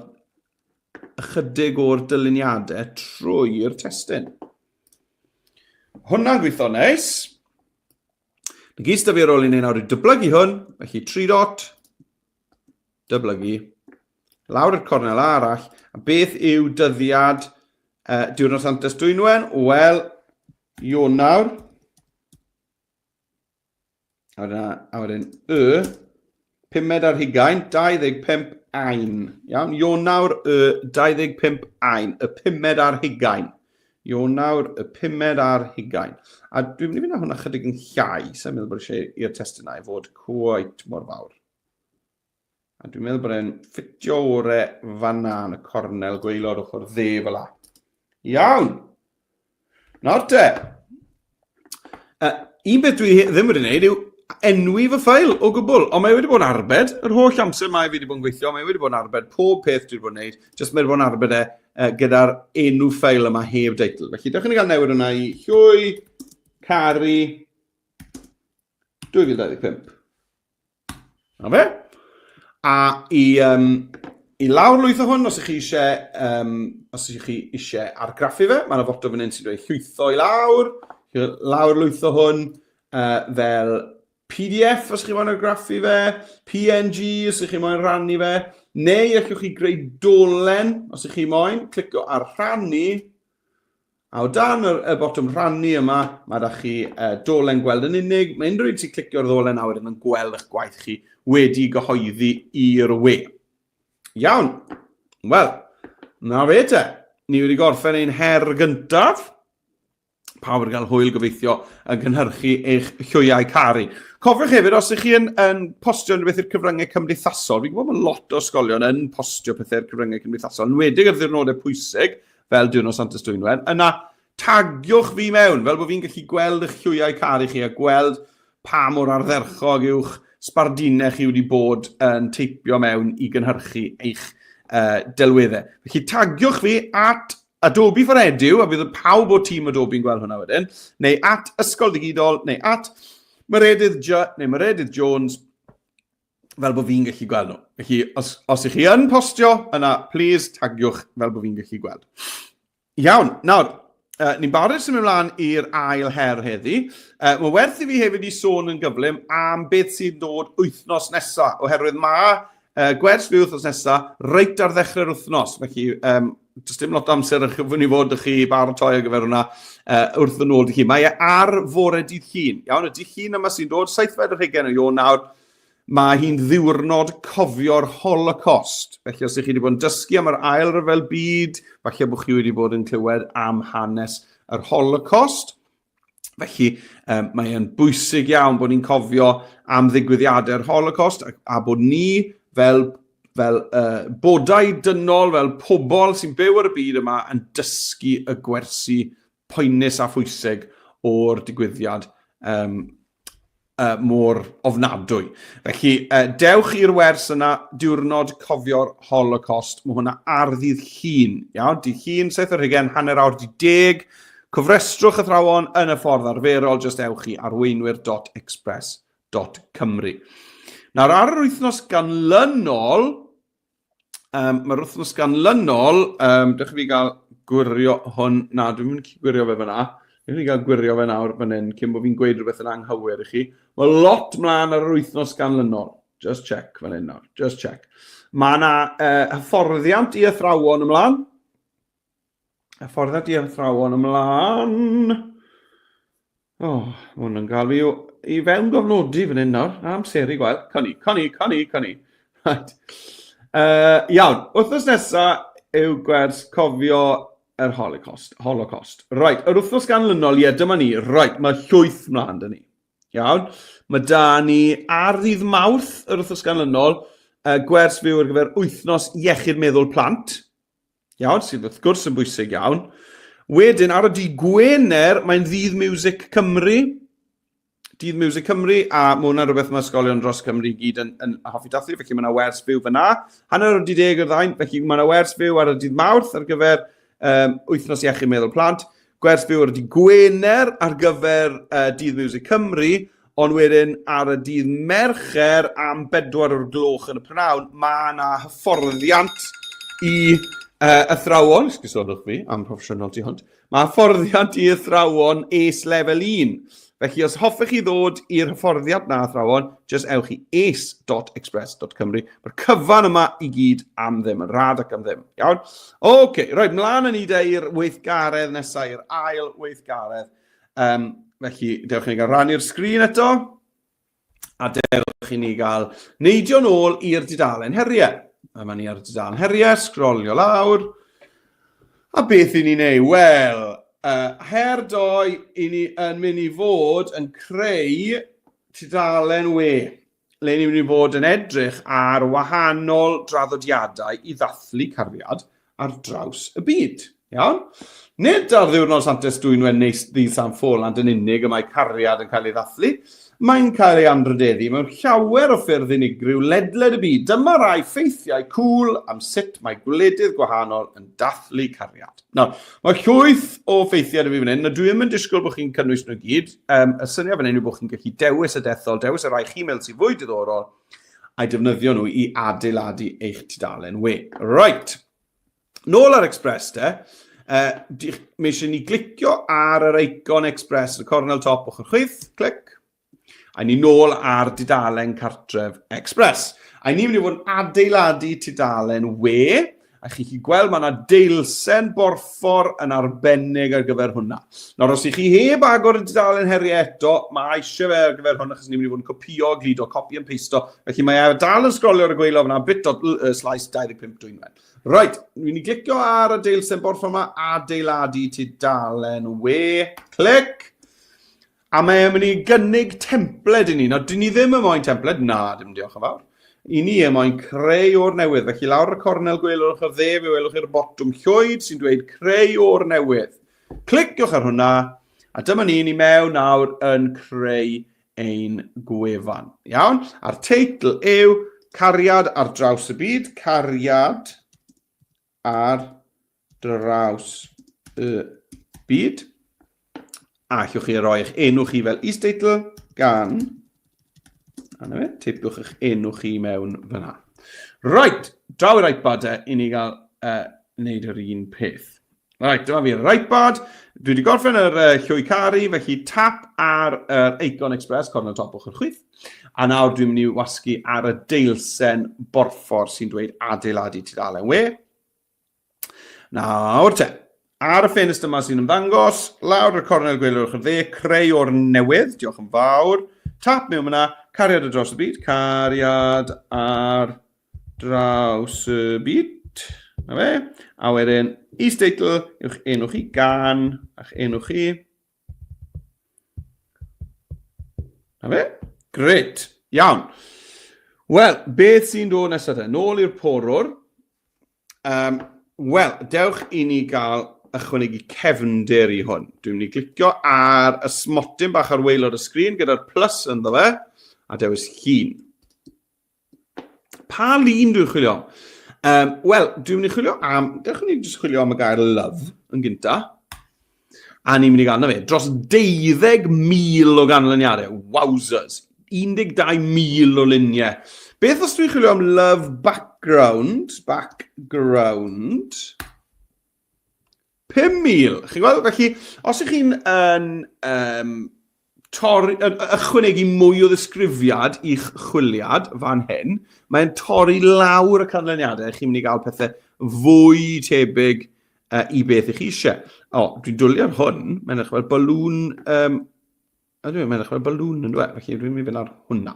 Speaker 1: ychydig o'r dyluniadau trwy'r testun. Hwna'n gweithio neis. Na gyd sydd fi ar ôl i wneud nawr yw dyblygu hwn, felly 3 dot, dyblygu, lawr i'r cornel arall, a beth yw dyddiad uh, Diwrnod Santes Dwynwen? Wel, Ionawr, a wedyn, a wedyn y, pumed ar hugain, 25 ain. Iawn, Ionawr y 25 ain, y pumed ar hugain. Ionawr y pumed ar hugain. A dwi'n mynd i fynd â hwnna chydig yn llai, sa'n meddwl bod eisiau i'r testunau fod cweit mor fawr. A dwi'n meddwl bod e'n ffitio ore fanna yn y cornel gwaelod ochr dde fel la. Iawn! Nawr te. Uh, un beth dwi ddim wedi gwneud yw enwi fy ffael o gwbl, ond mae wedi bod yn arbed yr holl amser mae fi wedi bod yn gweithio, mae wedi bod yn arbed pob peth dwi wedi bod yn gwneud, jyst mae wedi bod yn arbed e uh, gyda'r enw ffael yma heb deitl. Felly, dewch i ni gael newid hwnna i Llwy Caru 2025. Na fe? A i, um, i lawr lwytho hwn, os ych chi eisiau, um, os ych chi eisiau argraffu fe, mae yna foto fan hyn sy'n dweud llwytho i lawr, lawr lwytho hwn uh, fel PDF os ych chi moyn argraffu fe, PNG os ych chi moyn rhannu fe, neu allwch chi greu dolen os ych chi moyn, clicio ar rhannu, A o dan y, y botwm rhannu yma, mae da chi uh, dolen gweld yn unig. Mae unrhyw un sy'n clicio'r ddolen nawr yn gweld eich gwaith chi wedi gyhoeddi i'r we. Iawn. Wel, na fe te. Ni wedi gorffen ein her gyntaf. Pawb wedi cael hwyl gobeithio yn cynhyrchu eich llwyau caru. Cofiwch hefyd, os ydych chi yn, yn postio unrhyw beth i'r cyfryngau cymdeithasol, fi'n gwybod bod lot o ysgolion yn postio pethau i'r cyfryngau cymdeithasol, yn wedig ar ddiwrnodau pwysig, fel Diwrnod Santes Dwynwen, yna tagiwch fi mewn, fel bod fi'n gallu gweld eich llwyau caru chi a gweld pa mor ardderchog yw'ch sbardunau chi wedi bod yn teipio mewn i gynhyrchu eich uh, delweddau. Felly tagiwch fi at Adobe for Edu, a bydd pawb o tîm Adobe yn gweld hwnna wedyn, neu at Ysgol Digidol, neu at Meredydd J, neu Meredydd Jones, fel bod fi'n gallu gweld nhw. Felly, os, os ych chi yn postio, yna, please, tagiwch fel bod fi'n gallu gweld. Iawn, nawr, uh, ni'n barod symud ymlaen i'r ail her heddi. Uh, mae werth i fi hefyd i sôn yn gyflym am beth sy'n dod wythnos nesaf, oherwydd mae uh, gwers fi wythnos nesaf reit ar ddechrau'r wythnos. Felly, um, does dim lot o amser yn chyfwn i fod chi baratoi ar gyfer hwnna uh, wrth yn ôl dy hun. Mae e ar fore dydd Llun. Iawn, y dydd Llun yma sy'n dod, 27 o Ionawr, Mae hi'n ddiwrnod cofio'r Holocost. Felly os ydych chi wedi bod yn dysgu am yr Ail Ryfel Byd, falle bod chi wedi bod yn clywed am hanes yr Holocost. Felly um, mae e'n bwysig iawn bod ni'n cofio am ddigwyddiadau'r Holocost a, a bod ni fel, fel uh, bodau dynol, fel pobl sy'n byw ar y byd yma yn dysgu y gwersi poenus a phwysig o'r digwyddiad um, uh, mor ofnadwy. Felly, uh, dewch i'r wers yna, diwrnod cofio'r Holocaust. Mae hwnna ar ddydd Llun. Iawn, dydd Llun, 7 ar hugain, hanner awr di deg. Cofrestrwch athrawon yn y ffordd arferol, jyst ewch i arweinwyr.express.cymru. Nawr, ar yr wythnos ganlynol, Um, Mae'r wythnos ganlynol, um, dewch i fi gael gwirio hwn, na, dwi'n mynd i gwirio fe fyna. Dwi'n mynd i gael gwirio fe nawr fan hyn, cyn bod fi'n gweud rhywbeth yn anghywir i chi. Mae lot mlaen ar yr wythnos ganlynol. Just check fan hyn nawr. Just check. Mae yna hyfforddiant i athrawon ymlaen. Hyfforddiant i athrawon ymlaen. O, oh, mae hwn yn gael fi i fewn gofnodi fan hyn nawr. Amser i gweld. Cynni, cynni, cynni, cynni. Right. Iawn, wythnos nesaf yw gwers cofio yr Holocaust. Holocaust. Right, yr wythnos ganlynol, ie, dyma ni. Right, mae llwyth mlaen dyn ni. Iawn. Mae da ni ar ddydd Mawrth yr wythnos ganlynol, gwers fyw ar gyfer wythnos iechyd meddwl plant. Iawn, sydd wrth gwrs yn bwysig iawn. Wedyn, ar y dydd Gwener, mae'n ddydd Music Cymru. Dydd Music Cymru, a mae hwnna'n rhywbeth mae ysgolion dros Cymru i gyd yn hoffi dathlu, felly mae yna wers fyw fyna. 10:30 yr ddain, felly mae yna wers fyw ar y dydd Mawrth ar gyfer wythnos iechyd meddwl plant. Gwers fyw ar y dydd Gwener ar gyfer Dydd Music Cymru, ond wedyn ar y dydd Mercher am 4 o'r gloch yn y prynhawn, mae yna hyfforddiant i athrawon, esgusodwch fi am proffesiynol tu hwnt, mae hyfforddiant i athrawon ACE Level 1. Felly os hoffech chi ddod i'r hyfforddiant na athrawon, jyst ewch i ace.express.cymru. Mae'r cyfan yma i gyd am ddim, yn rhad ac am ddim. Iawn? Oce, okay, rhaid, mlaen yn ni de i'r weithgaredd nesaf, i'r ail weithgaredd. Felly, dewch i ni gael rannu'r sgrin eto. A dewch i ni gael neidio nôl i'r dudalen heriau. Yma ni ar y dudalen heriau, sgrolio lawr. A beth i ni'n ei? Wel, her doi i ni yn mynd i fod yn creu tudalen we, le ni'n mynd i fod yn edrych ar wahanol draddodiadau i ddathlu cariad ar draws y byd. Iawn? Nid ar ddiwrnod Santes Dwynwen neu ddydd San Ffolant yn unig y mae cariad yn cael ei ddathlu, mae'n cael ei anrhydeddu mewn llawer o ffyrdd unigryw ledled y byd. Dyma rai ffeithiau cŵl am sut mae gwledydd gwahanol yn dathlu cariad. Nawr, mae llwyth o ffeithiau 'da fi fan hyn, a dwi ddim yn disgwyl bod chi'n cynnwys nhw i gyd. Y syniad fan hyn yw bod chi'n gallu dewis y dethol, dewis y rhai chi'n meddwl sy'n fwy diddorol, a'i defnyddio nhw i adeiladu eich tudalen we. Right. Nôl ar Express te, mae eisiau ni glicio ar yr icon Express yn y cornel top ochr chwith, clic, a ni nôl ar dudalen cartref Express. A ni'n mynd i fod yn adeiladu tudalen we, a chi'n gallu gweld mae yna deilsen borffor yn arbennig ar gyfer hwnna. Nawr, os ych chi heb agor y dudalen heriau eto, mae eisiau fe ar gyfer hwn, achos ni'n mynd i fod yn copio, gludo, copy and paste-o. Felly mae e dal yn sgrolio ar y gwaelod fyna, bit.slice 25 dwynwen. Right, ni'n mynd i glicio ar y deilsen borffor yma, adeiladu tudalen we, clic. A mae e'n mynd i gynnig templed i ni. Nawr, dyn ni ddim yn moyn templed, na, dim diolch yn fawr. I ni yn moyn creu o'r newydd. Felly lawr y cornel gwaelod ochr dde, fe welwch chi'r botwm llwyd sy'n dweud creu o'r newydd. Cliciwch ar hwnna, a dyma ni, ni mewn nawr yn creu ein gwefan. Iawn? A'r teitl yw Cariad ar draws y byd, Cariad ar draws y byd. A allwch chi roi eich enw chi fel is-deitl gan... A na fe, teipiwch eich enw chi mewn fyna. Right, draw i'r iPad e, i ni gael wneud yr un peth. Right, dyma fi'r iPad. Dwi wedi gorffen yr llwy caru, felly tap ar yr Icon Express, cornel top ochr chwith. A nawr dwi'n mynd i wasgu ar y deilsen borffor sy'n dweud adeiladu tudalen we. Nawr te, ar y ffenest yma sy'n ymddangos, lawr y cornel gwaelod ochr dde, creu o'r newydd, diolch yn fawr. Tap mewn fyna, cariad ar draws y byd, cariad ar draws y byd. Na fe. A wedyn, is-deitl yw'ch enw chi, gan, a'ch enw chi. Na fe? Gret. Iawn. Wel, beth sy'n dod nesaf te? Nôl i'r porwr. Wel, dewch i ni gael ychwanegu cefndir i hwn. Dwi'n mynd i glicio ar y smotyn bach ar waelod y sgrin gyda'r plus ynddo fe, a dewis llun. Pa lun dwi'n chwilio am? Wel, dwi'n mynd i chwilio am... Dewch i ni jyst chwilio am y gair love yn gynta. A ni'n mynd i gael, na fe, dros 12,000 o ganlyniadau. Wowzers. 12,000 o luniau. Beth os dwi'n chwilio am love background? Background. 5,000. Chi'n gweld? Felly, os ych chi'n yn, torri, ychwanegu mwy o ddisgrifiad i'ch chwiliad fan hyn, mae'n torri lawr y canlyniadau, chi'n mynd i gael pethau fwy tebyg i beth ych chi eisiau. O, dwi'n dwlu ar hwn, mae'n edrych fel balŵn, um, ydw, mae'n edrych fel balŵn yn dweud, felly dwi'n mynd i fynd ar hwnna.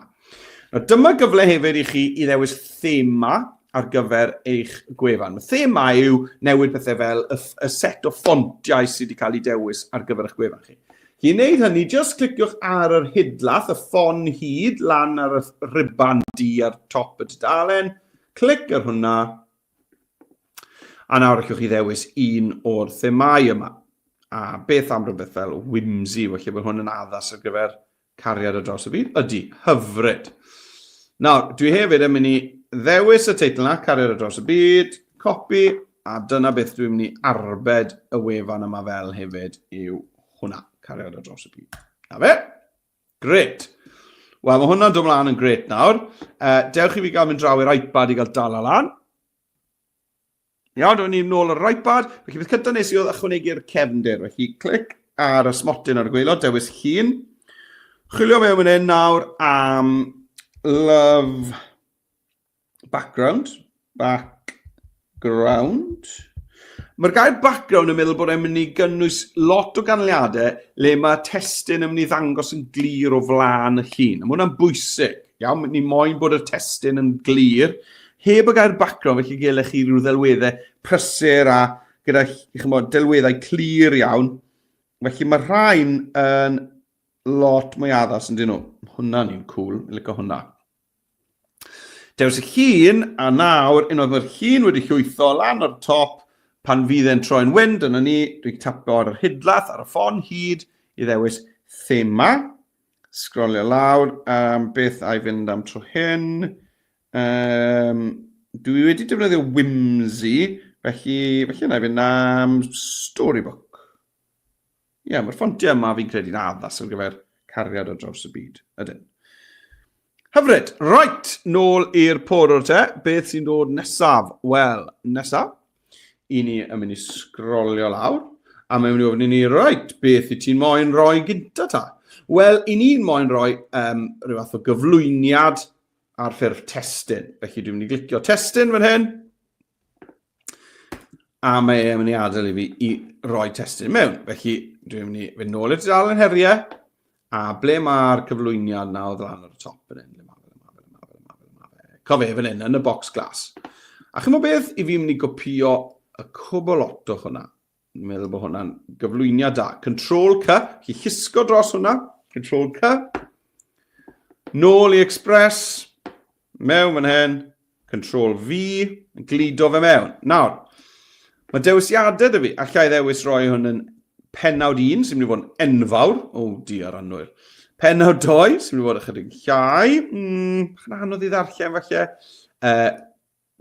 Speaker 1: Nawr, dyma gyfle hefyd i chi i ddewis thema ar gyfer eich gwefan. Y thema yw newid pethau fel y, y set o ffontiau sydd wedi cael ei dewis ar gyfer eich gwefan chi. I wneud hynny, jyst cliciwch ar yr hidlath, y ffon hyd, lan ar y rhuban du ar top y dudalen. Clic ar hwnna. A nawr allwch chi ddewis un o'r themâu yma. A beth am rhywbeth fel whimsy, felly bod hwn yn addas ar gyfer cariad ar draws y byd? Ydy, hyfryd. Nawr, dwi hefyd yn mynd i ddewis y teitl yna, Cariad ar draws y byd, copi, a dyna beth dwi'n mynd i arbed y wefan yma fel hefyd yw hwnna, Cariad ar draws y byd. Na fe? Gret. Wel, mae hwnna'n dod mlaen yn gret nawr. Dewch i fi gael mynd draw i'r iPad i gael dal lan. Iawn, dwi'n ni'n nôl ar yr iPad. Felly beth cyntaf nes i oedd ychwanegu'r cefndir. Felly clic ar y smotyn ar y gwaelod, dewis llun. Chwilio mewn fan hyn nawr am love background. Background. Mae'r gair background yn meddwl bod e'n mynd i gynnwys lot o ganlyniadau le mae testun yn mynd i ddangos yn glir o flaen y llun. A mae hwnna'n bwysig. Iawn, ni moyn bod y testun yn glir. Heb y gair background, felly gelech chi rhyw ddelweddau prysur a gyda chymod, delweddau clir iawn. Felly mae rhain yn lot mwy addas yn dyn nhw. Hwna'n un cool, licio hwnna. Dewis y llun, a nawr, unwaith mae'r llun wedi llwytho lan o'r top, pan fydd e'n troi'n wyn, dyna ni, dwi'n tapio ar yr hidlath, ar y ffon hyd, i ddewis thema. Sgrolio lawr, um, beth a'i fynd am tro hyn. Um, dwi wedi defnyddio Whimsy, felly, felly yna i fynd am Storybook. Ie, yeah, mae'r ffontiau yma fi'n credu'n addas ar gyfer cariad ar draws y byd. Ydyn. Hyfryd. Right, nôl i'r porwr te. Beth sy'n dod nesaf? Wel, nesaf, i ni yn mynd i sgrolio lawr, a mae'n mynd i ofyn i ni, right, beth i ti'n moyn roi gynta ta? Wel, i ni'n moyn rhoi um, rhyw fath o gyflwyniad ar ffurf testun. Felly dwi'n mynd i glicio testun fan hyn, A mae e'n mynd i adael i fi i roi testun mewn. Felly dwi'n mynd i fynd nôl i'r tudalen heriau. A ble mae'r cyflwyniad na oedd lan ar y top fan hyn? Cofio fan hyn, yn y box glas. A chymod beth? I fi mynd i gopio y cwbl lot o hwnna. Dwi'n meddwl bod hwnna'n gyflwyniad da. Control C, chi llusgo dros hwnna. Control C. Nôl i Express, mewn fan hyn, Control V, gludo fe mewn. Nawr, mae dewisiadau dy fi. Allai ddewis roi hwn yn pennawd 1, sy'n mynd i fod yn enfawr. O, oh, diar anwyl. Pennawd 2, sy'n mynd i fod ychydig llai. Mm, anodd i ddarllen falle.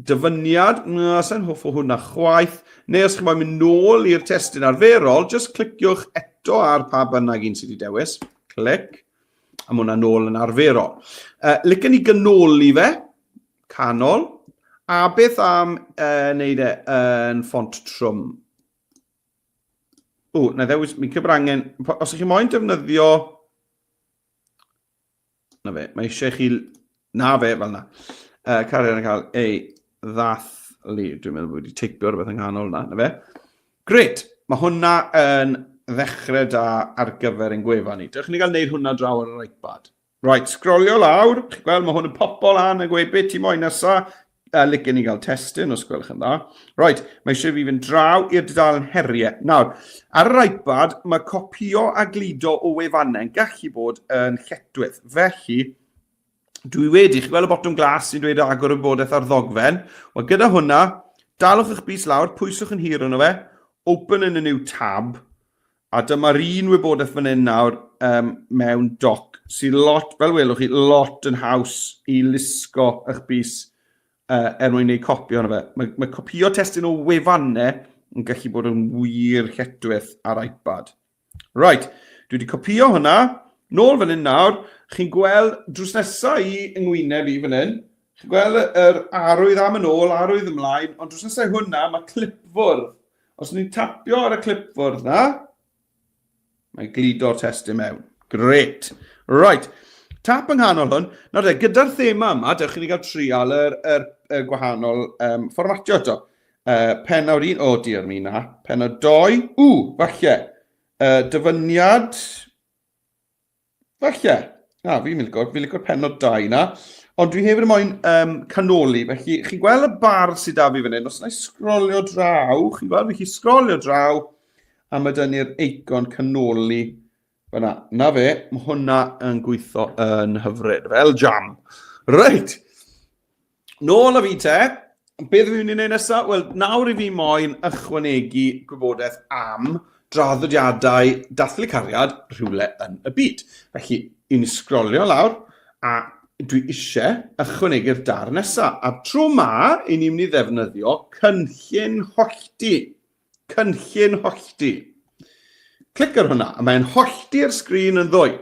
Speaker 1: Dyfyniad, na, sa'n hoff o hwnna chwaith. Neu os chi'n moyn mynd nôl i'r testun arferol, just cliciwch eto ar pa bynnag un sydd wedi dewis. Clic. A mae hwnna nôl yn arferol. Licen i ganoli fe, canol. A beth am wneud e yn ffont trwm? O, na ddewis, mi'n cymryd angen, os ydych chi moyn defnyddio Na fe, mae eisiau chi... Na fe, fel na. Cariad yn cael ei ddathlu. Dwi'n meddwl bod wedi teipio rhywbeth yng nghanol na, na fe. Gret, mae hwnna yn ddechrau da ar gyfer ein gwefan ni. Dewch ni gael gwneud hwnna draw ar yr iPad. Right, sgrolio lawr. Chi'n gweld, mae hwn yn popo lan yn gweud beth ti moyn nesa. A licen ni gael testun os gwelwch yn dda. Right, mae eisiau fi fynd draw i'r dudalen heriau. Nawr, ar yr iPad, mae copio a gludo o wefannau'n gallu bod yn lletchwith. Felly, dwi wedi, chi'n gweld y botwm glas sy'n dweud agor y wybodaeth ar ddogfen? Wel, gyda hwnna, dalwch eich bys lawr, pwyswch yn hir yno fe, open in a new tab, a dyma'r un wybodaeth fan hyn nawr um, mewn doc, sy'n lot, fel welwch chi, lot yn haws i lusgo eich bys er mwyn gwneud copi ohono fe. Mae, mae copio testun o wefannau yn gallu bod yn wir lletchwith ar iPad. Right, dwi wedi copio hwnna. Nôl fan hyn nawr, chi'n gweld drws nesaf i yng ngwyneb i fan hyn, chi'n gweld yr arwydd am yn ôl, arwydd ymlaen, ond drws nesaf i hwnna mae clipfwrdd. Os ni'n tapio ar y clipfwrdd na, mae gludo'r testun mewn. Great. Right. Tap yng nghanol hwn. Nawr te, gyda'r thema yma, dewch i ni gael trial yr, yr, yr gwahanol um, fformatio eto. Uh, penawd un, o oh, dear mi na. Penawd doi, ww, falle. Uh, dyfyniad, falle. Na, fi'n licio, fi'n licio'r penod 2 na. Ond dwi hefyd yn moyn um, canoli, felly chi'n gweld y bar sydd da fi fan hyn, os yna i sgrolio draw, chi'n gweld, fi chi sgrolio draw, a mae dyn ni'r eicon canoli fyna. Na fe, mae hwnna yn gweithio yn hyfryd, fel jam. Reit, Nôl â fi te. Beth fi'n mynd i wneud nesaf? Wel, nawr i fi moyn ychwanegu gwybodaeth am draddodiadau dathlu cariad rhywle yn y byd. Felly, i'n sgrolio lawr a dwi eisiau ychwanegu'r dar nesaf. A tro ma, i ni'n mynd i ddefnyddio cynllun hollti. Cynllun hollti. Clic ar hwnna, a mae'n hollti'r sgrin yn ddwy.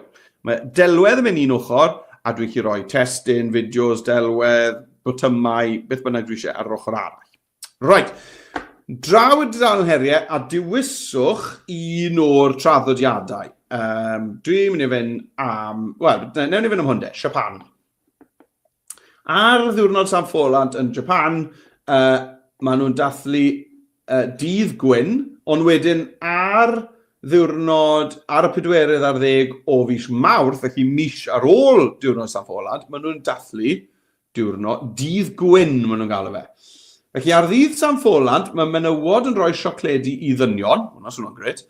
Speaker 1: Mae delwedd yn mynd un ochr, a dwi'n chi roi testun, fideos, delwedd, botymau, beth bynnag dwi eisiau ar yr ochr arall. Right, draw y dudalen heriau a dewiswch un o'r traddodiadau. Um, dwi'n mynd i fynd am, wel, newn ni fynd am hwn de, Japan. Ar ddiwrnod San Ffolant yn Japan, uh, maen nhw'n dathlu uh, dydd gwyn, ond wedyn ar ddiwrnod, ar y pedwerydd ar ddeg o fis Mawrth, felly mis ar ôl diwrnod San Ffolant, maen nhw'n dathlu diwrnod, dydd gwyn maen nhw'n galw fe. Felly ar ddydd San Ffolant, mae menywod yn rhoi siocledi i ddynion, hwnna'n swnio'n gret,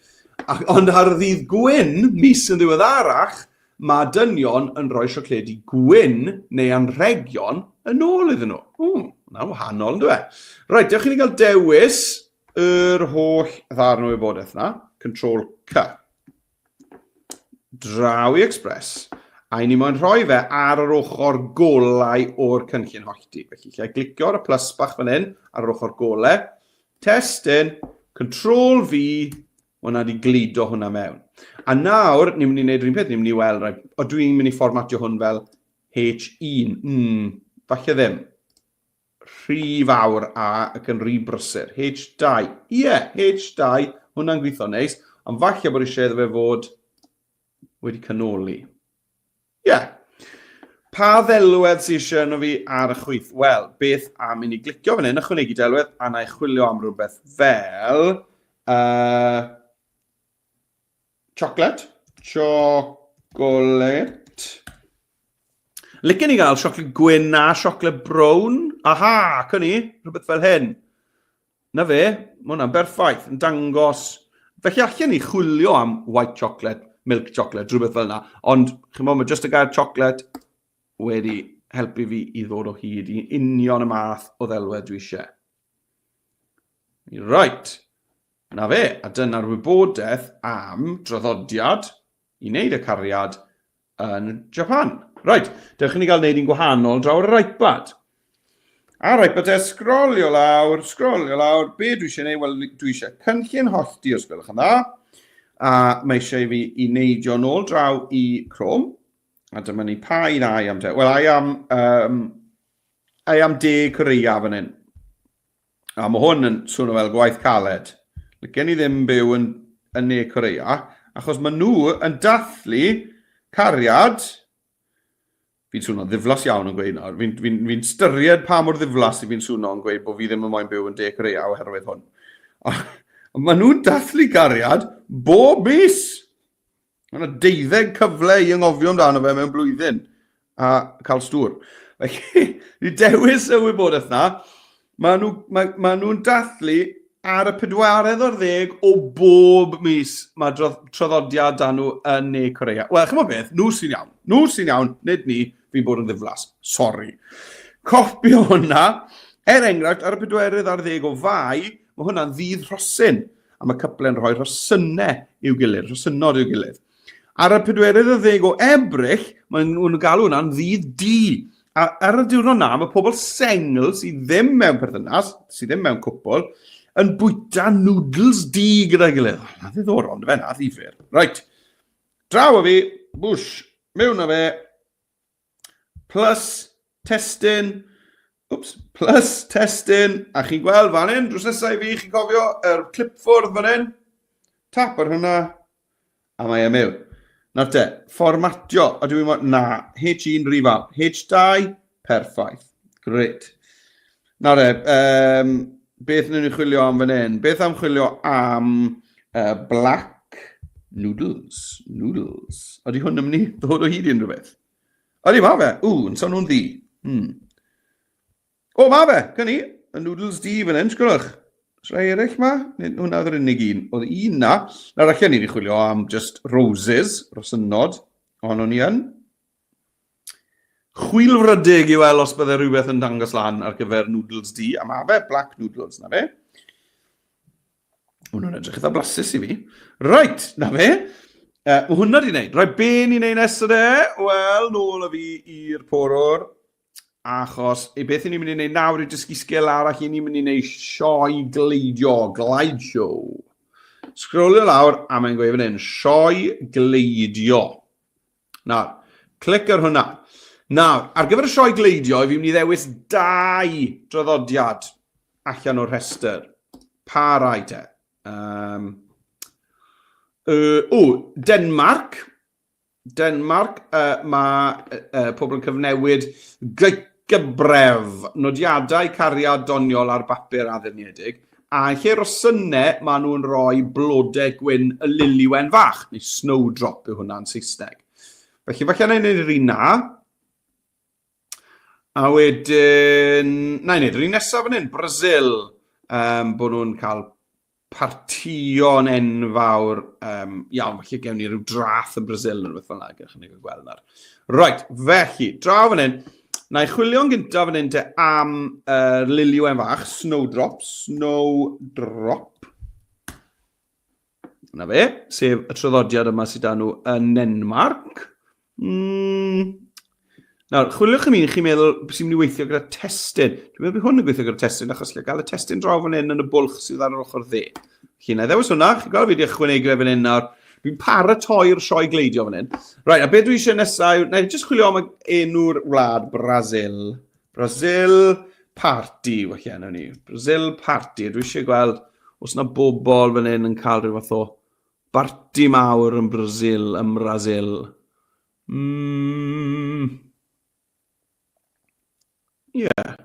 Speaker 1: ond ar ddydd gwyn, mis yn ddiweddarach, Mae dynion yn rhoi siocledi gwyn neu anrhegion yn ôl iddyn nhw. Ww, hwnna'n wahanol, yn dwi? Reit, dewch i ni gael dewis yr holl ddarn o wybodaeth na. Control C. Draw i Express. A i ni moyn rhoi fe ar yr ochr golau o'r cynllun hollti. Felly, lle glicio ar y plus bach fan hyn, ar yr ochr golau. Testun, Control V, Hwnna wedi gludo hwnna mewn. A nawr, ni'n mynd i wneud yr un peth, ni'n mynd i weld, right, o dwi'n mynd i fformatio hwn fel H1. Mm, falle ddim. Rhy fawr a ac yn rhy brysur. H2. Ie, yeah, H2. Hwnna'n gweithio neis. Ond falle bod eisiau iddo fe fod wedi canoli. Ie. Yeah. Pa ddelwedd sydd eisiau yno fi ar y chwith? Wel, beth am i ni glicio fan hyn, ychwanegu delwedd, a na i chwilio am rhywbeth fel... chocolate. Chocolate. Licen i gael siocled gwyn a siocled brown. Aha, cyn ni, rhywbeth fel hyn. Na fe, mae hwnna'n berffaith, yn dangos... Felly allan ni chwilio am white chocolate, milk chocolate, rhywbeth fel yna, ond chi'n bod, mae just y gair chocolate wedi helpu fi i ddod o hyd i union y math o ddelwedd dwi eisiau. Right, na fe, a dyna'r wybodaeth am draddodiad i wneud y cariad yn Japan. Right, dewch i ni gael wneud un gwahanol draw ar yr iPad. Ar iPad e, sgrolio lawr, sgrolio lawr. Be dwi eisiau gwneud? Wel, dwi eisiau cynllun hollti os gwelwch yn dda. A mae eisiau i fi i neidio nôl draw i Chrome. A dyma ni pa un ai am te. Wel, ai am, um, ai am De Korea fan hyn. A mae hwn yn swnio fel gwaith caled. Licen i ddim byw yn, yn Ne Korea, achos maen nhw yn dathlu cariad. Fi'n swnio'n ddiflas iawn yn gweud nawr. Fi'n fi, fi styried pa mor ddiflas i fi'n swnio yn gweud bod fi ddim yn moyn byw yn De Korea oherwydd hwn. Ond maen nhw'n dathlu cariad bob mis. Mae yna deuddeg cyfle i anghofio amdano fe mewn blwyddyn a cael stŵr. Felly, ni dewis y wybodaeth na. Mae nhw, mae, mae nhw'n dathlu ar y pedwaredd o'r ddeg o bob mis mae traddodiad dan nhw yn Ne Korea. Wel, chymod beth, nhw sy'n iawn. Nhw sy'n iawn, nid ni, fi'n bod yn ddiflas. Sorry. Copio hwnna. Er enghraifft, ar y pedwerydd ar ddeg o Fai, mae hwnna'n ddydd rhosyn a mae cyple'n rhoi rhosynnau i'w gilydd, rhosynnod i'w gilydd. Ar y pedwerydd ar ddeg o Ebrill, maen nhw'n galw hwnna'n ddydd du. A ar y diwrnod na, mae pobl sengl sydd ddim mewn perthynas, sydd ddim mewn cwpl, yn bwyta noodles du gyda'i gilydd. O, na ddiddorol, ond fe na ddifur. Right. Draw o fi, bwsh, mewn o fe, plus testun, wps, plus testun, a chi'n gweld fan hyn, drws nesaf i fi, chi'n cofio, yr clipfwrdd fan hyn, tap ar hwnna, a mae e mewn. Nawr te, fformatio, a dwi'n meddwl, na, H1 rhy fawr, H2, perffaith, gret. Nawr te, um, beth wnawn ni chwilio am fan hyn? Beth am chwilio am black noodles? Noodles. Ydy hwn yn mynd i ddod o hyd i unrhyw beth? Ydy, mae fe. Ww, yn sôn nhw'n ddi. O, ma fe! Gyn ni, y noodles di fan hyn, sgwrwch. Oes rhai eraill ma? Nid hwnna oedd yr unig un. Oedd un na. Nawr allan ni wedi chwilio am just roses, rosynod. Ond o'n i yn. Chwilfrydig i weld os bydde rhywbeth yn dangos lan ar gyfer noodles di. A ma fe, black noodles, na fe. Hwnnw'n edrych eitha blasus i fi. Right, na fe. Mae hwnna di wneud. Right, be ni'n neud nesaf de? Wel, nôl â fi i'r porwr. Achos i beth ni'n mynd i wneud nawr yw dysgu sgil arall, i ni'n mynd i wneud sioe gleidio, glide show. Sgrolio lawr a mae'n gweud fan hyn, sioe gleidio. Nawr, clic ar hwnna. Nawr, ar gyfer y sioe gleidio, fi'n mynd i ddewis dau draddodiad allan o'r rhestr. Pa rai te? Um, o, Denmark. Denmark, mae pobl yn cyfnewid gybref, nodiadau cariad doniol ar bapur addurniedig, a yn lle rosynau maen nhw'n rhoi blodau gwyn y liliwen fach, neu snowdrop yw hwnna'n Saesneg. Felly falle na i wneud yr un na. A wedyn, na i wneud yr un nesaf fan hyn, Brazil, bod nhw'n cael partïon enfawr, iawn, felly gewn ni rhyw drath yn Brazil neu rhywbeth fel yna, gewch chi gael gweld nawr. Right, felly, draw fan hyn, na i chwilio'n gyntaf fan hyn te am yr liliwen fach, snowdrop, snowdrop. Na fe, sef y traddodiad yma sydd â nhw yn Nenmarc. Nawr, chwiliwch am un chi'n meddwl sy'n mynd i weithio gyda testun. Dwi'n meddwl bydd hwn yn gweithio gyda testun, achos lle gael y testun draw fan hyn yn y bwlch sydd ar yr ochr dde. Felly, na i ddewis hwnna, chi'n gweld fi wedi ychwanegu fe fan hyn nawr. Dwi'n paratoi'r sioe gleidio fan hyn. Right, a beth dwi eisiau nesaf yw, na i jyst chwilio am enw'r wlad Brazil. Brazil Party, felly enw ni. Brazil Party. Dwi eisiau gweld os yna bobl fan hyn yn cael rhyw fath o barti mawr yn Brazil, ym Mrasil. Ie. Yeah.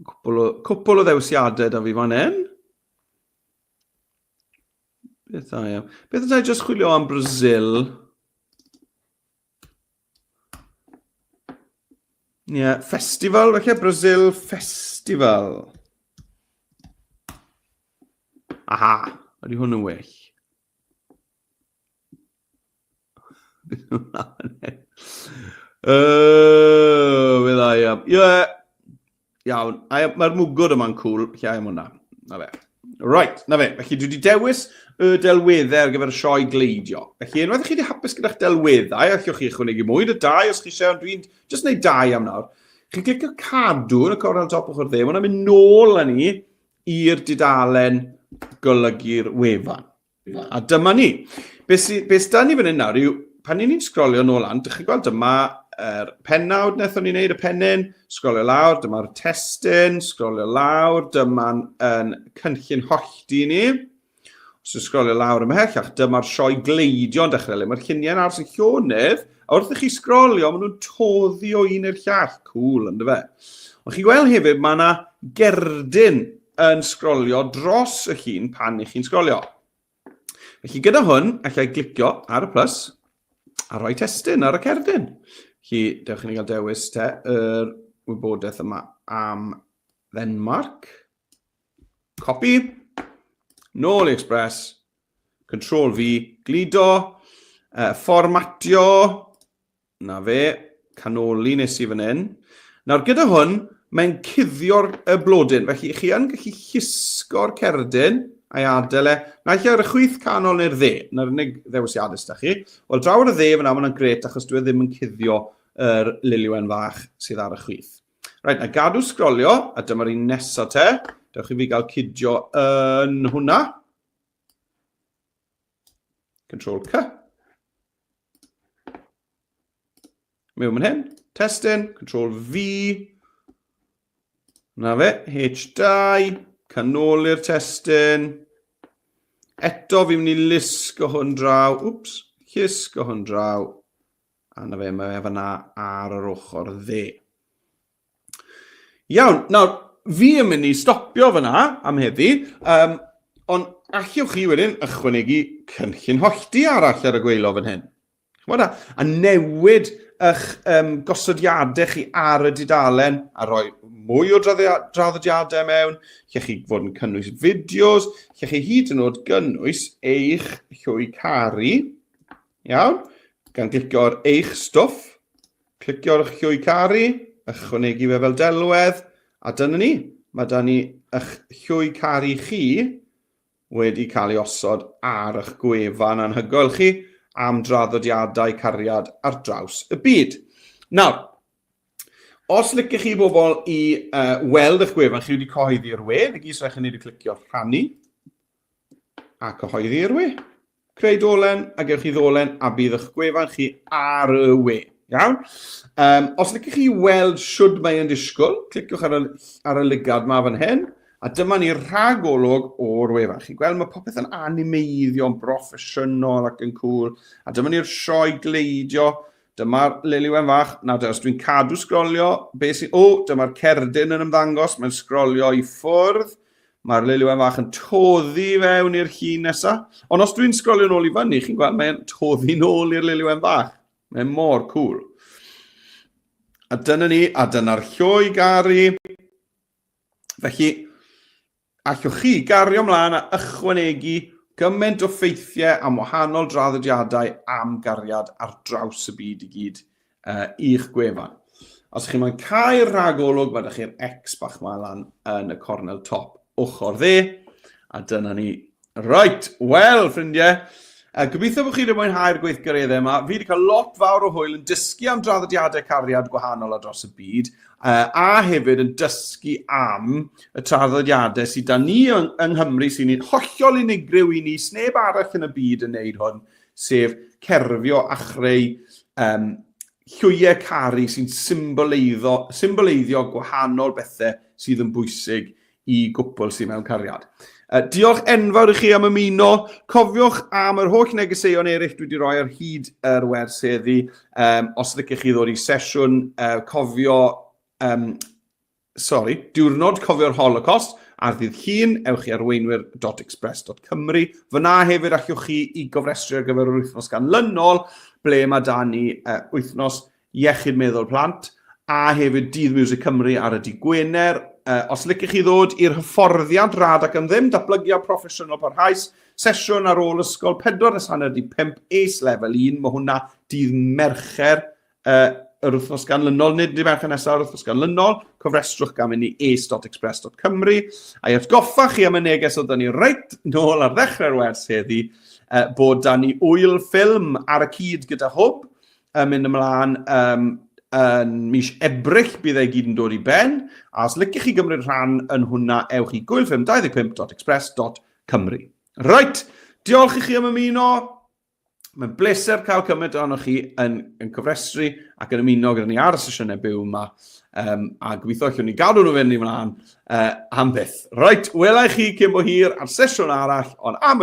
Speaker 1: Cwpl o, cwpl o ddewisiadau da fi fan hyn. Beth da iawn. Beth ydw i just chwilio am Brazil? Ie, yeah, festival, felly, Brazil Festival. Aha, ydy hwn yn well. Beth hwnna fan hyn? Fydda i am. Ie, iawn. Mae'r mwgwd yma'n cool, lle am hwnna. Na fe. Right, na fe. Felly dwi wedi dewis y delweddau ar gyfer y sioe gleidio. Felly unwaith chi wedi hapus gyda'ch delweddau, allwch chi ychwanegu mwy na dau os chi eisiau, ond dwi'n just gwneud dau am nawr. Chi'n clicio cadw yn y cornel top ochr dde, mae hwnna'n mynd nôl â ni i'r dudalen golygu'r wefan. A dyma ni. Be sy, be sy da ni fan hyn nawr yw, pan ni'n sgrolio nôl lan, dych chi'n gweld dyma yr pennawd wnaethon ni wneud, y pennyn, sgrolio lawr, dyma'r testun, sgrolio lawr, dyma'n yn cynllun hollti ni. Os yw'n sgrolio lawr ymhellach, dyma'r sioe gleidio'n dechrau le mae'r lluniau'n aros yn llonydd, a wrth i chi sgrolio, maen nhw'n toddi o un i'r llall. Cool, ynddo fe? Ond chi'n gweld hefyd, mae yna gerdyn yn sgrolio dros y llun pan i chi'n sgrolio. Felly gyda hwn, allai glicio ar y plus a rhoi testun ar y cerdyn. Felly, dewch i ni gael dewis te yr wybodaeth yma am Ddenmarc. Copy, nôl i Express, Control V, gludo, fformatio, Na fe, canoli nes i fan hyn. Nawr gyda hwn, mae'n cuddio'r y blodyn, felly chi yn gallu llusgo'r cerdyn a'i adael e, naill ar y chwith canol neu'r dde, na'r unig ddewisiadau sydd chi. Wel, draw ar y dde fyna, mae'n gret achos dwi e ddim yn cuddio yr liliwen fach sydd ar y chwith. Reit, na gadw sgrolio, a dyma'r un nesaf te. Dewch i fi gael cydio yn hwnna. Control C. Mewn fan hyn, testun, Control V. Na fe, H2, canoli'r testun. Eto fi'n mynd i lusgo hwn draw. Wps, Llusgo hwn draw, a na fe, mae fe fyna ar yr ochr dde. Iawn, nawr, fi yn mynd i stopio fyna am heddi, um, ond allwch chi wedyn ychwanegu cynllun hollti arall ar y gweilo fan hyn. Chymod, a, a newid eich um, gosodiadau chi ar y dudalen a rhoi mwy o draddodiadau mewn, lle chi fod yn cynnwys fideos, lle chi hyd yn oed gynnwys eich llwy caru, iawn, gan glicio ar eich stwff, Clicio ar eich llwy caru, ychwanegu fe fel delwedd, a dyna ni, mae da ni eich llwy caru chi wedi cael ei osod ar eich gwefan anhygoel chi am draddodiadau cariad ar draws y byd. Nawr, os licech chi bobl i uh, weld eich gwefan chi wedi cyhoeddi'r we, fe gyd sy'n rhaid chi wneud yw clicio rhannu a cyhoeddi'r we. Creu dolen, a gewch chi ddolen, a bydd eich gwefan chi ar y we. Iawn? Um, os ydych chi weld siwd mae yn disgwyl, cliciwch ar y, ar y lygad ma fan hyn, a dyma ni rhagolwg o'r wefan. Chi'n gweld mae popeth yn animeiddio'n broffesiynol ac yn cool. A dyma ni'r sioe gleidio. Dyma'r Liliwen fach. Nawr, os dwi'n cadw sgrolio, be sy'n... O, dyma'r cerdyn yn ymddangos. Mae'n sgrolio i ffwrdd. Mae'r Liliwen fach yn toddi fewn i'r llun nesaf. Ond os dwi'n sgrolio nôl i fyny, chi'n gweld, mae'n toddi nôl i'r Liliwen fach. Mae'n mor cool. A dyna ni, a dyna'r llwy garu. Felly, allwch chi gario mlaen a ychwanegu gymaint o ffeithiau am wahanol draddodiadau am gariad ar draws y byd i gyd uh, i'ch gwefan. Os chi'n moyn cau'r rhagolwg, mae ydych chi'r X bach ma lan yn y cornel top ochr dde. A dyna ni. Right, wel, ffrindiau, uh, gobeithio bod chi wedi mwynhau'r gweithgareddau yma. Fi wedi cael lot fawr o hwyl yn dysgu am draddodiadau cariad gwahanol ar dros y byd, uh, a hefyd yn dysgu am y traddodiadau sydd da ni yng, yng Nghymru sy'n hollol unigryw i ni, sneb arall yn y byd yn neud hwn, sef cerfio a chreu um, llwyau caru sy'n symboleiddo, symboleiddio gwahanol bethau sydd yn bwysig i gwpl sydd mewn cariad. Uh, diolch enfawr i chi am ymuno. Cofiwch am yr holl negeseuon eraill dwi wedi rhoi ar hyd yr wers heddi. Um, os ydych chi ddod i sesiwn, uh, cofio um, sori, diwrnod cofio'r Holocaust ar ddydd Llun, ewch i arweinwyr.express.cymru. Fyna hefyd allwch chi i gofrestru ar gyfer yr wythnos ganlynol, ble mae da ni uh, wythnos iechyd meddwl plant, a hefyd Dydd Music Cymru ar y dydd Gwener. Uh, os licech chi ddod i'r hyfforddiant rad ac am ddim, datblygiad proffesiynol parhaus, sesiwn ar ôl ysgol 4 nes hanner di 5, ACE level 1, mae hwnna dydd Mercher uh, yr wythnos ganlynol, nid dydd Mercher nesaf, yr wythnos ganlynol, cofrestrwch gan mynd i ace.express.cymru. A i atgoffa chi am y neges oedd ni reit nôl ar ddechrau'r wers heddi, uh, bod da ni wyl ffilm ar y cyd gyda Hwb, yn mynd ymlaen um, yn mis Ebrill bydd e gyd yn dod i ben. A os licech chi gymryd rhan yn hwnna, ewch i gwylffilm25.express.cymru. Reit, diolch i chi am ymuno. Mae'n bleser cael cymaint ohonoch chi yn, yn cyfrestru ac yn ymuno gyda ni ar y sesiynau byw yma. Um, a gobeithio allwn ni gadw nhw fynd i mlaen uh, am byth. Reit, welai chi cyn bo hir ar sesiwn arall, ond am y